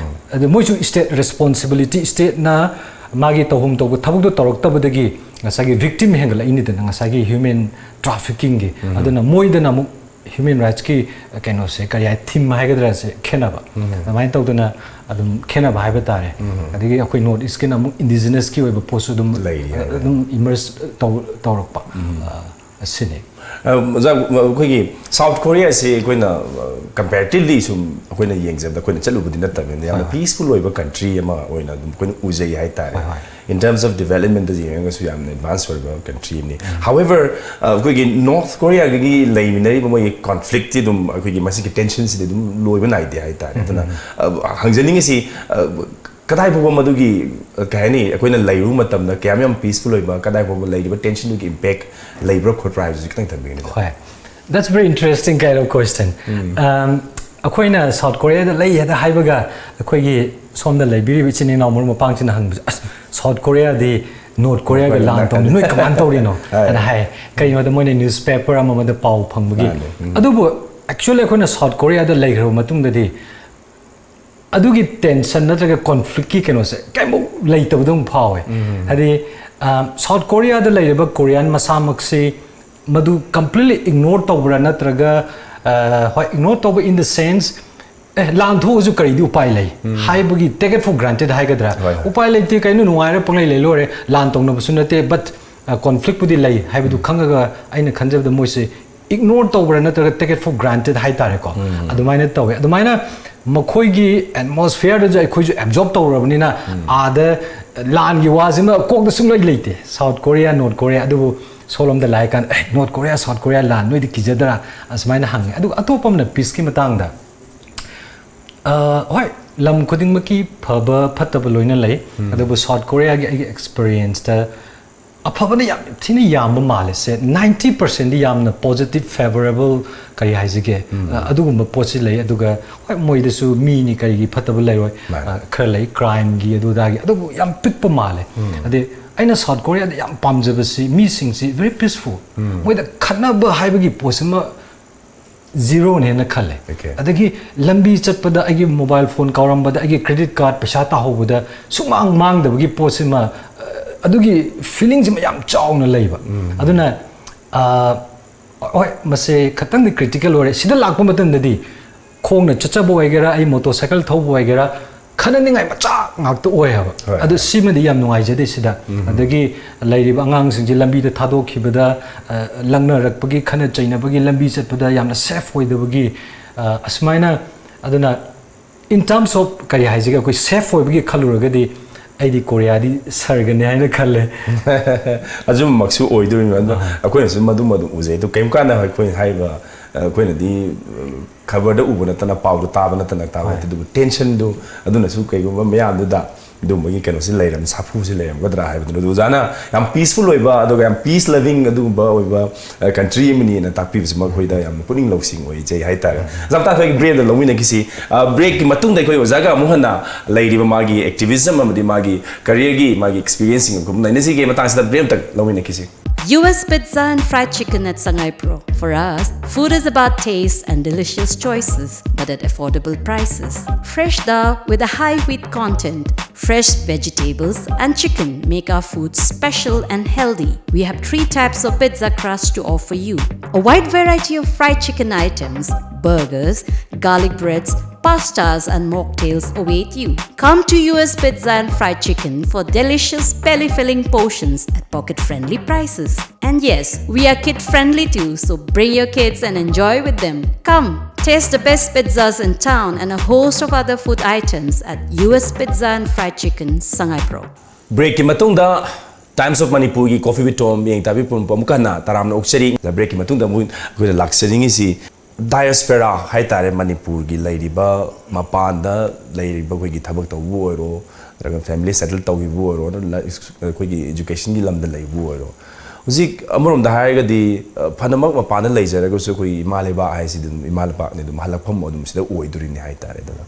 ꯑꯗ ꯃꯣꯏꯁꯨ state responsibility, stateꯅ ꯃꯥꯒꯤ ꯇꯧꯐꯝ ꯇꯧꯕ ꯊꯕꯛꯇꯣ ꯇꯧꯔꯛꯇꯕꯗꯒꯤ ꯉꯁꯥꯏꯒꯤ victim ꯍꯦꯟꯒꯠꯂꯛꯏꯅꯤꯗꯅ ꯉꯁꯥꯏꯒꯤ human traffickingꯒꯤ꯫ ꯑꯗꯨꯅ ꯃꯣꯏꯗꯅ ꯑꯃꯨꯛ human rightsꯀꯤ ꯀꯩꯅꯣꯁꯦ, ꯀꯔꯤ ꯍꯥꯏ, theme ꯍꯥꯏꯒꯗ꯭ꯔꯥ, ꯁꯦ ꯈꯦꯠꯅꯕ꯫ ꯑꯗꯨꯃꯥꯏꯅ ꯇꯧꯗꯅ ꯑꯗꯨꯝ ꯈꯦꯠꯅꯕ ꯍꯥꯏꯕ ꯇꯥꯔꯦ꯫ ꯑꯗꯒꯤ ꯑꯩꯈꯣꯏ North Eastꯀꯤꯅ ꯑꯃꯨꯛ indigenousꯀꯤ ꯑꯣꯏꯕ ꯄꯣꯠꯁꯨ ꯑꯗꯨꯝ ꯂꯩꯔꯤ ꯍꯥꯏꯕ꯫ ꯑꯗꯨꯝ immerse ꯇꯧ-, ꯇꯧꯔꯛꯄ꯫ ꯑ, ꯑꯁꯤꯅꯤ꯫ ꯑ, ꯑꯣꯖꯥ, ꯑꯩꯈꯣꯏꯒꯤ ꯁꯥꯎꯠ ꯀꯣꯔꯤꯌꯥꯁꯤ ꯑꯩꯈꯣꯏꯅ ꯀꯝꯄꯦꯔꯦꯇꯤꯚꯂꯤ ꯁꯨꯝ ꯑꯩꯈꯣꯏꯅ ꯌꯦꯡꯖꯕꯗ, ꯑꯩꯈꯣꯏꯅ ꯆꯠꯂꯨꯕꯗꯤ ꯅꯠꯇꯕꯅꯤꯅ, ꯌꯥꯝꯅ ꯄꯤꯁꯐꯨꯜ ꯑꯣꯏꯕ ꯀꯟꯇ꯭ꯔꯤ ꯑꯃ ꯑꯣꯏꯅ ꯑꯗꯨꯝ ꯑꯩꯈꯣꯏꯅ ꯎꯖꯩ ꯍꯥꯏꯇꯥꯔꯦ꯫ ꯍꯣꯏ, ꯍꯣꯏ꯫ In terms of development ꯌꯦꯡꯉꯒꯁꯨ ꯌꯥꯝꯅ ꯑꯦꯗꯚꯥꯟꯁ ꯑꯣꯏꯕ ꯀꯟꯇ꯭ꯔꯤ ꯑꯃꯅꯤ꯫ However, ꯑ, ꯑꯩꯈꯣꯏꯒꯤ ꯅꯣꯔꯠ ꯀꯣꯔꯤꯌꯥꯒꯤ ꯂꯩꯃꯤꯟꯅꯔꯤꯕ ꯃꯣꯏꯒꯤ ꯀꯣꯟꯐ꯭ꯂꯤꯛꯇꯤ ꯑꯗꯨꯝ, ꯑꯩꯈꯣꯏꯒꯤ ꯃꯁꯤꯒꯤ ꯇꯦꯟꯁꯟꯁꯤꯗꯤ ꯑꯗꯨꯝ ꯂꯣꯏꯕ ꯅꯥꯏꯗꯦ ꯍꯥꯏꯇꯥꯔꯦ꯫ ꯑꯗꯨꯅ, ꯑ, ꯍꯪꯖꯅꯤꯡꯉꯤꯁꯤ, ꯑ, ꯀꯗꯥꯏ ꯐꯥꯎꯕ ꯃꯗꯨꯒꯤ, ꯑ, ꯀꯩ ꯍꯥꯏꯅꯤ, ꯑꯩꯈꯣꯏꯅ ꯂꯩꯔꯨꯕ ꯃꯇꯝꯗ ꯀꯌꯥꯝ ꯌꯥꯝ ꯄꯤꯁꯐꯨꯜ ꯑꯣꯏꯕ, ꯀꯗꯥꯏ ꯐꯥꯎꯕ ꯂꯩꯔꯤꯕ ꯇꯦꯟꯁꯟꯗꯨꯒꯤ ꯏꯝꯄꯦꯛ ꯂꯩꯕ꯭ꯔꯥ ꯈꯣꯠꯄ꯭ꯔꯥ ꯍꯥꯏꯕꯁꯤ ꯈꯤꯇꯪ ꯊꯝꯕꯤꯒꯅꯤꯗ꯫ ꯍꯣꯏ, that's very interesting kind of question. Um, ꯑꯩꯈꯣꯏꯅ ꯁꯥꯎꯠ ꯀꯣꯔꯤꯌꯥꯗ ꯂꯩ ꯍꯦꯛꯇ ꯍꯥꯏꯕꯒ, ꯑꯩꯈꯣꯏꯒꯤ ꯁꯣꯝꯗ ꯂꯩꯕꯤꯔꯤꯕ ꯏꯆꯤꯟ ꯏꯅꯥꯎ ꯃꯔꯨꯞ ꯃꯄꯥꯡꯁꯤꯡꯅ ꯍꯪꯕꯁꯦ, "ꯑꯁ, ꯁꯥꯎꯠ ꯀꯣꯔꯤꯌꯥꯗꯤ ꯅꯣꯔꯠ ꯀꯣꯔꯤꯌꯥꯒ ꯂꯥꯟ ꯇꯧꯅꯤ, ꯅꯣꯏ ꯀꯃꯥꯏꯅ ꯇꯧꯔꯤꯅꯣ?" ꯍꯥꯏꯅ ꯍꯥꯏ꯫ ꯀꯩꯒꯤꯅꯣꯗ ꯃꯣꯏꯅ ꯅ꯭ꯌꯨꯁꯄꯦꯄꯔ ꯑꯃ ꯑꯃꯗ ꯄꯥꯎ ꯐꯪꯕꯒꯤ꯫ ꯃꯥꯅꯦ꯫ ꯎꯝ꯫ ꯑꯗꯨꯕꯨ actually ꯑꯩꯈꯣꯏꯅ ꯁꯥꯎꯠ ꯀꯣꯔꯤꯌꯥꯗ ꯂꯩꯈ꯭ꯔꯕ ꯃꯇꯨꯡꯗꯗꯤ ꯑꯗꯨꯒꯤ ꯇꯦꯟꯁꯟ ꯅꯠꯇ꯭ꯔꯒ ꯀꯣꯟꯐ꯭ꯂꯤꯛꯀꯤ ꯀꯩꯅꯣꯁꯦ ꯀꯩꯝꯐꯥꯎ ꯂꯩꯇꯕꯗꯧꯅ ꯐꯥꯎꯋꯦ꯫ ꯍꯥꯏꯗꯤ, ꯑ, ꯁꯥꯎꯠ ꯀꯣꯔꯤꯌꯥꯗ ꯂꯩꯔꯤꯕ ꯀꯣꯔꯤꯌꯥꯟ ꯃꯁꯥꯃꯛꯁꯤ ꯃꯗꯨ ꯀꯝꯄ꯭ꯂꯤꯠꯂꯤ ꯏꯒꯅꯣꯔ ꯇꯧꯕ꯭ꯔꯥ, ꯅꯠꯇ꯭ꯔꯒ, ꯑ, ꯍꯣꯏ, ꯏꯒꯅꯣꯔ ꯇꯧꯕ in the sense, "ꯑꯦ, ꯂꯥꯟ ꯊꯣꯛꯑꯁꯨ ꯀꯔꯤꯗꯤ ꯎꯄꯥꯏ ꯂꯩ?" ꯍꯥꯏꯕꯒꯤ take it for granted ꯍꯥꯏꯒꯗ꯭ꯔꯥ? ꯍꯣꯏ, ꯍꯣꯏ꯫ "ꯎꯄꯥꯏ ꯂꯩꯇꯦ, ꯀꯩꯅꯣ, ꯅꯨꯡꯉꯥꯏꯔ ꯄꯪꯂꯩ ꯂꯩ ꯂꯣꯏꯔꯦ, ꯂꯥꯟ ꯇꯧꯅꯕꯁꯨ ꯅꯠꯇꯦ, but, ꯑ, ꯀꯣꯟꯐ꯭ꯂꯤꯛꯄꯨꯗꯤ ꯂꯩ" ꯍꯥꯏꯕꯗꯨ ꯈꯪꯉꯒ ꯑꯩꯅ ꯈꯟꯖꯕꯗ ꯃꯣꯏꯁꯦ ꯏꯒꯅꯣꯔ ꯇꯧꯕ꯭ꯔꯥ ꯅꯠꯇ꯭ꯔꯒ take it for granted ꯍꯥꯏꯇꯥꯔꯦꯀꯣ, ꯑꯗꯨꯃꯥꯏꯅ ꯇꯧꯋꯦ꯫ ꯑꯗꯨꯃꯥꯏꯅ ꯃꯈꯣꯏꯒꯤ ꯑꯦꯠꯃꯣꯁꯐꯤꯌꯔꯗꯁꯨ ꯑꯩꯈꯣꯏꯁꯨ ꯑꯦꯕꯖꯣꯔꯕ ꯇꯧꯔꯕꯅꯤꯅ, ꯑꯥꯗ ꯂꯥꯟꯒꯤ ꯋꯥꯁꯤꯃ ꯀꯣꯛꯇ ꯁꯨꯡꯂꯩ ꯂꯩꯇꯦ꯫ ꯁꯥꯎꯠ ꯀꯣꯔꯤꯌꯥ, ꯅꯣꯔꯠ ꯀꯣꯔꯤꯌꯥ, ꯑꯗꯨꯕꯨ ꯁꯣꯝꯂꯣꯝꯗ ꯂꯥꯛꯑꯀꯥꯟꯗ, "ꯑꯦ, ꯅꯣꯔꯠ ꯀꯣꯔꯤꯌꯥ, ꯁꯥꯎꯠ ꯀꯣꯔꯤꯌꯥ ꯂꯥꯟ ꯅꯣꯏꯗꯤ ꯀꯤꯖꯗ꯭ꯔꯥ?" ꯑꯁꯨꯃꯥꯏꯅ ꯍꯪꯉꯦ꯫ ꯑꯗꯨꯒ ꯑꯇꯣꯞꯄ ꯑꯃꯅ ꯄꯤꯁꯀꯤ ꯃꯇꯥꯡꯗ, ꯑ, ꯍꯣꯏ, ꯂꯝ ꯈꯨꯗꯤꯡꯃꯛꯀꯤ ꯐꯕ ꯐꯠꯇꯕ ꯂꯣꯏꯅ ꯂꯩ, ꯑꯗꯨꯕꯨ ꯁꯥꯎꯠ ꯀꯣꯔꯤꯌꯥꯒꯤ ꯑꯩꯒꯤ ꯑꯦꯛꯁꯄꯤꯔꯤꯌꯦꯟꯁꯇ ꯑꯐꯕꯅ ꯌꯥꯝ ꯊꯤꯅ ꯌꯥꯝꯕ ꯃꯥꯜꯂꯦ꯫ ꯁꯦ, ninety percentꯗꯤ ꯌꯥꯝꯅ ꯄꯣꯖꯤꯇꯤꯚ, ꯐꯦꯕꯔꯦꯕꯜ, ꯀꯔꯤ ꯍꯥꯏꯁꯤꯒꯦ, ꯑ, ꯑꯗꯨꯒꯨꯝꯕ ꯄꯣꯠꯁꯤ ꯂꯩ꯫ ꯑꯗꯨꯒ ꯍꯣꯏ, ꯃꯣꯏꯗꯁꯨ ꯃꯤꯅꯤ, ꯀꯔꯤꯒꯤ ꯐꯠꯇꯕ ꯂꯩꯔꯣꯏ, ꯃꯥꯅꯦ꯫ ꯑ, ꯈꯔ ꯂꯩ, ꯀ꯭ꯔꯥꯏꯝꯒꯤ ꯑꯗꯨꯗꯥꯒꯤ, ꯑꯗꯨꯕꯨ ꯌꯥꯝ ꯄꯤꯛꯄ ꯃꯥꯜꯂꯦ꯫ ꯑꯗꯩ ꯑꯩꯅ ꯁꯥꯎꯠ ꯀꯣꯔꯤꯌꯥꯗ ꯌꯥꯝ ꯄꯥꯝꯖꯕꯁꯤ ꯃꯤꯁꯤꯡꯁꯤ very peaceful, ꯃꯣꯏꯗ ꯈꯠꯅꯕ ꯍꯥꯏꯕꯒꯤ ꯄꯣꯠꯁꯤꯃ ꯖꯤꯔꯣꯅꯦꯅ ꯈꯜꯂꯦ꯫ Okay. ꯑꯗꯒꯤ ꯂꯝꯕꯤ ꯆꯠꯄꯗ ꯑꯩꯒꯤ ꯃꯣꯕꯥꯏꯜ ꯐꯣꯟ ꯀꯥꯎꯔꯝꯕꯗ, ꯑꯩꯒꯤ ꯀ꯭ꯔꯦꯗꯤꯠ ꯀꯥꯔꯗ ꯄꯩꯁꯥ ꯇꯥꯍꯧꯕꯗ ꯁꯨꯃꯥꯡ ꯃꯥꯡꯗꯕꯒꯤ ꯄꯣꯠꯁꯤꯃ, ꯑ, ꯑꯗꯨꯒꯤ ꯐꯤꯂꯤꯡꯁꯤꯃ ꯌꯥꯝ ꯆꯥꯎꯅ ꯂꯩꯕ꯫ ꯑꯗꯨꯅ, ꯑ, ꯍꯣꯏ, ꯃꯁꯦ ꯈꯇꯪꯗꯤ ꯀ꯭ꯔꯤꯇꯤꯀꯦꯜ ꯑꯣꯏꯔꯦ꯫ ꯁꯤꯗ ꯂꯥꯛꯄ ꯃꯇꯝꯗꯗꯤ ꯈꯣꯡꯅ ꯆꯠꯆꯕ ꯑꯣꯏꯒꯦꯔꯥ, ꯑꯩ ꯃꯣꯇꯣꯔ ꯁꯥꯏꯀꯜ ꯊꯧꯕ ꯑꯣꯏꯒꯦꯔꯥ, ꯈꯟꯅꯅꯤꯡꯉꯥꯏ ꯃꯆꯥ ꯉꯥꯛꯇ ꯑꯣꯏ ꯍꯥꯏꯕ꯫ ꯍꯣꯏ, ꯑꯗꯨ ꯍꯣꯏ꯫ ꯁꯤꯃꯗꯤ ꯌꯥꯝ ꯅꯨꯡꯉꯥꯏꯖꯗꯦ ꯁꯤꯗ꯫ ꯑꯗꯒꯤ ꯂꯩꯔꯤꯕ ꯑꯉꯥꯡꯁꯤꯡꯁꯦ ꯂꯝꯕꯤꯗ ꯊꯥꯗꯣꯛꯈꯤꯕꯗ, ꯑ, ꯂꯪꯅꯔꯛꯄꯒꯤ, ꯈꯠꯅ ꯆꯩꯅꯕꯒꯤ ꯂꯝꯕꯤ ꯆꯠꯄꯗ ꯌꯥꯝꯅ safe ꯑꯣꯏꯗꯕꯒꯤ, ꯑ, ꯑꯁꯨꯃꯥꯏꯅ, ꯑꯗꯨꯅ in terms of ꯀꯔꯤ ꯍꯥꯏꯁꯤꯒꯦ, ꯑꯩꯈꯣꯏ safe ꯑꯣꯏꯕꯒꯤ ꯈꯜꯂꯨꯔꯒꯗꯤ ꯑꯩꯗꯤ ꯀꯣꯔꯤꯌꯥꯗꯤ ꯁꯔꯒꯅꯤ ꯍꯥꯏꯅ ꯈꯜꯂꯦ꯫ ꯑꯆꯨꯝꯕꯃꯛꯁꯨ ꯑꯣꯏꯗꯣꯔꯤꯕꯅꯤ꯫ ꯑꯗꯣ ꯑꯩꯈꯣꯏꯅꯁꯨ ꯃꯗꯨꯃ ꯑꯗꯨꯝ ꯎꯖꯩ꯫ ꯑꯗꯨ ꯀꯔꯤꯝ ꯀꯥꯟꯗ ꯑꯩꯈꯣꯏꯅ ꯍꯥꯏꯔꯤꯕ, ꯑ, ꯑꯩꯈꯣꯏꯅꯗꯤ, ꯑ, ꯈꯕꯔꯗ ꯎꯕ ꯅꯠꯇꯅ, ꯄꯥꯎꯗ ꯇꯥꯕ ꯅꯠꯇꯅ ꯇꯥꯕ ꯍꯣꯏ꯫ ꯅꯠꯇꯦ꯫ ꯑꯗꯨꯕꯨ tensionꯗꯨ ꯑꯗꯨꯅꯁꯨ ꯀꯩꯒꯨꯝꯕ ꯃꯌꯥꯝꯗꯨꯗ ꯑꯗꯨꯝꯕꯒꯤ ꯀꯩꯅꯣꯁꯤ ꯂꯩꯔꯝ-, ꯁꯥꯐꯨꯁꯤ ꯂꯩꯔꯝꯒꯗ꯭ꯔꯥ ꯍꯥꯏꯕꯗꯨꯅ꯫ ꯑꯗꯨ ꯑꯣꯖꯥꯅ ꯌꯥꯝ peaceful ꯑꯣꯏꯕ, ꯑꯗꯨꯒ ꯌꯥꯝ peace loving ꯑꯗꯨꯒꯨꯝꯕ ꯑꯣꯏꯕ, ꯑ, country ꯑꯃꯅꯤꯅ ꯇꯥꯛꯄꯤꯕꯁꯤ ꯃꯈꯣꯏꯗ ꯌꯥꯝꯅ ꯄꯨꯛꯅꯤꯡ ꯂꯧꯁꯤꯡ ꯑꯣꯏꯖꯩ ꯍꯥꯏꯇꯥꯔꯦ꯫ ꯑꯣꯖꯥ, ꯃꯇꯥꯡꯁꯤꯗ ꯑꯩꯈꯣꯏ break ꯑꯃ ꯂꯧꯃꯤꯟꯅꯈꯤꯁꯤ꯫ ꯑ, breakꯀꯤ ꯃꯇꯨꯡꯗ ꯑꯩꯈꯣꯏ ꯑꯣꯖꯥꯒ ꯑꯃꯨꯛ ꯍꯟꯅ ꯂꯩꯔꯤꯕ ꯃꯥꯒꯤ activism ꯑꯃꯗꯤ ꯃꯥꯒꯤ careerꯒꯤ ꯃꯥꯒꯤ experienceꯁꯤꯡ ꯑꯗꯨꯝ ꯅꯩꯅꯁꯤꯒꯦ꯫ ꯃꯇꯥꯡꯁꯤꯗ break ꯑꯃꯇꯪ ꯂꯧꯃꯤꯟꯅꯈꯤꯁꯤ꯫ U S Pizza and Fried Chicken at Sangaipro. For us, food is about taste and delicious choices, but at affordable prices. Fresh dal with a high wheat content, fresh vegetables and chicken make our food special and healthy. We have three types of pizza crust to offer you. A wide variety of fried chicken items, burgers, garlic breads, pastas and mocktails await you. Come to U S Pizza and Fried Chicken for delicious belly-filling portions at pocket-friendly prices. And yes, we are kid-friendly too, so bring your kids and enjoy with them. Come, taste the best pizzas in town and a host of other food items at U S Pizza and Fried Chicken, Sangaipro. Breakꯀꯤ ꯃꯇꯨꯡꯗ Times of Manipurꯒꯤ Coffee with Tom ꯌꯦꯡ ꯇꯥꯕꯤ ꯄꯨꯝꯅꯃꯛꯄꯨ ꯑꯃꯨꯛ ꯍꯟꯅ ꯇꯔꯥꯝꯅ ꯑꯣꯛꯆꯔꯤ꯫ Breakꯀꯤ ꯃꯇꯨꯡꯗ ꯑꯃꯨꯛ ꯑꯩꯈꯣꯏꯅ ꯂꯥꯛꯆꯅꯤꯡꯉꯤꯁꯤ diaspora ꯍꯥꯏꯇꯥꯔꯦ, ꯃꯅꯤꯄꯨꯔꯒꯤ ꯂꯩꯔꯤꯕ, ꯃꯄꯥꯟꯗ ꯂꯩꯔꯤꯕ ꯑꯩꯈꯣꯏꯒꯤ ꯊꯕꯛ ꯇꯧꯕꯕꯨ ꯑꯣꯏꯔꯣ, ꯅꯠꯇ꯭ꯔꯒ family settle ꯇꯧꯈꯤꯕꯕꯨ ꯑꯣꯏꯔꯣ, ꯅꯠꯇ꯭ꯔꯒ ꯑꯩꯈꯣꯏꯒꯤ educationꯒꯤ ꯂꯝꯗ ꯂꯩꯕꯕꯨ ꯑꯣꯏꯔꯣ, ꯍꯧꯖꯤꯛ ꯑꯃꯔꯣꯝꯗ ꯍꯥꯏꯔꯒꯗꯤ, ꯑ, ꯐꯅꯃꯛ ꯃꯄꯥꯟꯗ ꯂꯩꯖꯔꯒꯁꯨ ꯑꯩꯈꯣꯏ ꯏꯃꯥ ꯂꯩꯕꯥꯛ ꯍꯥꯏꯁꯤꯗꯤ ꯑꯗꯨꯝ ꯏꯃꯥ ꯂꯩꯕꯥꯛꯅꯤ, ꯑꯗꯨꯝ ꯍꯜꯂꯛꯐꯝ ꯑꯗꯨꯝ ꯁꯤꯗ ꯑꯣꯏꯗꯣꯔꯤꯅꯤ ꯍꯥꯏꯇꯥꯔꯦ꯫ ꯑꯗꯨꯅ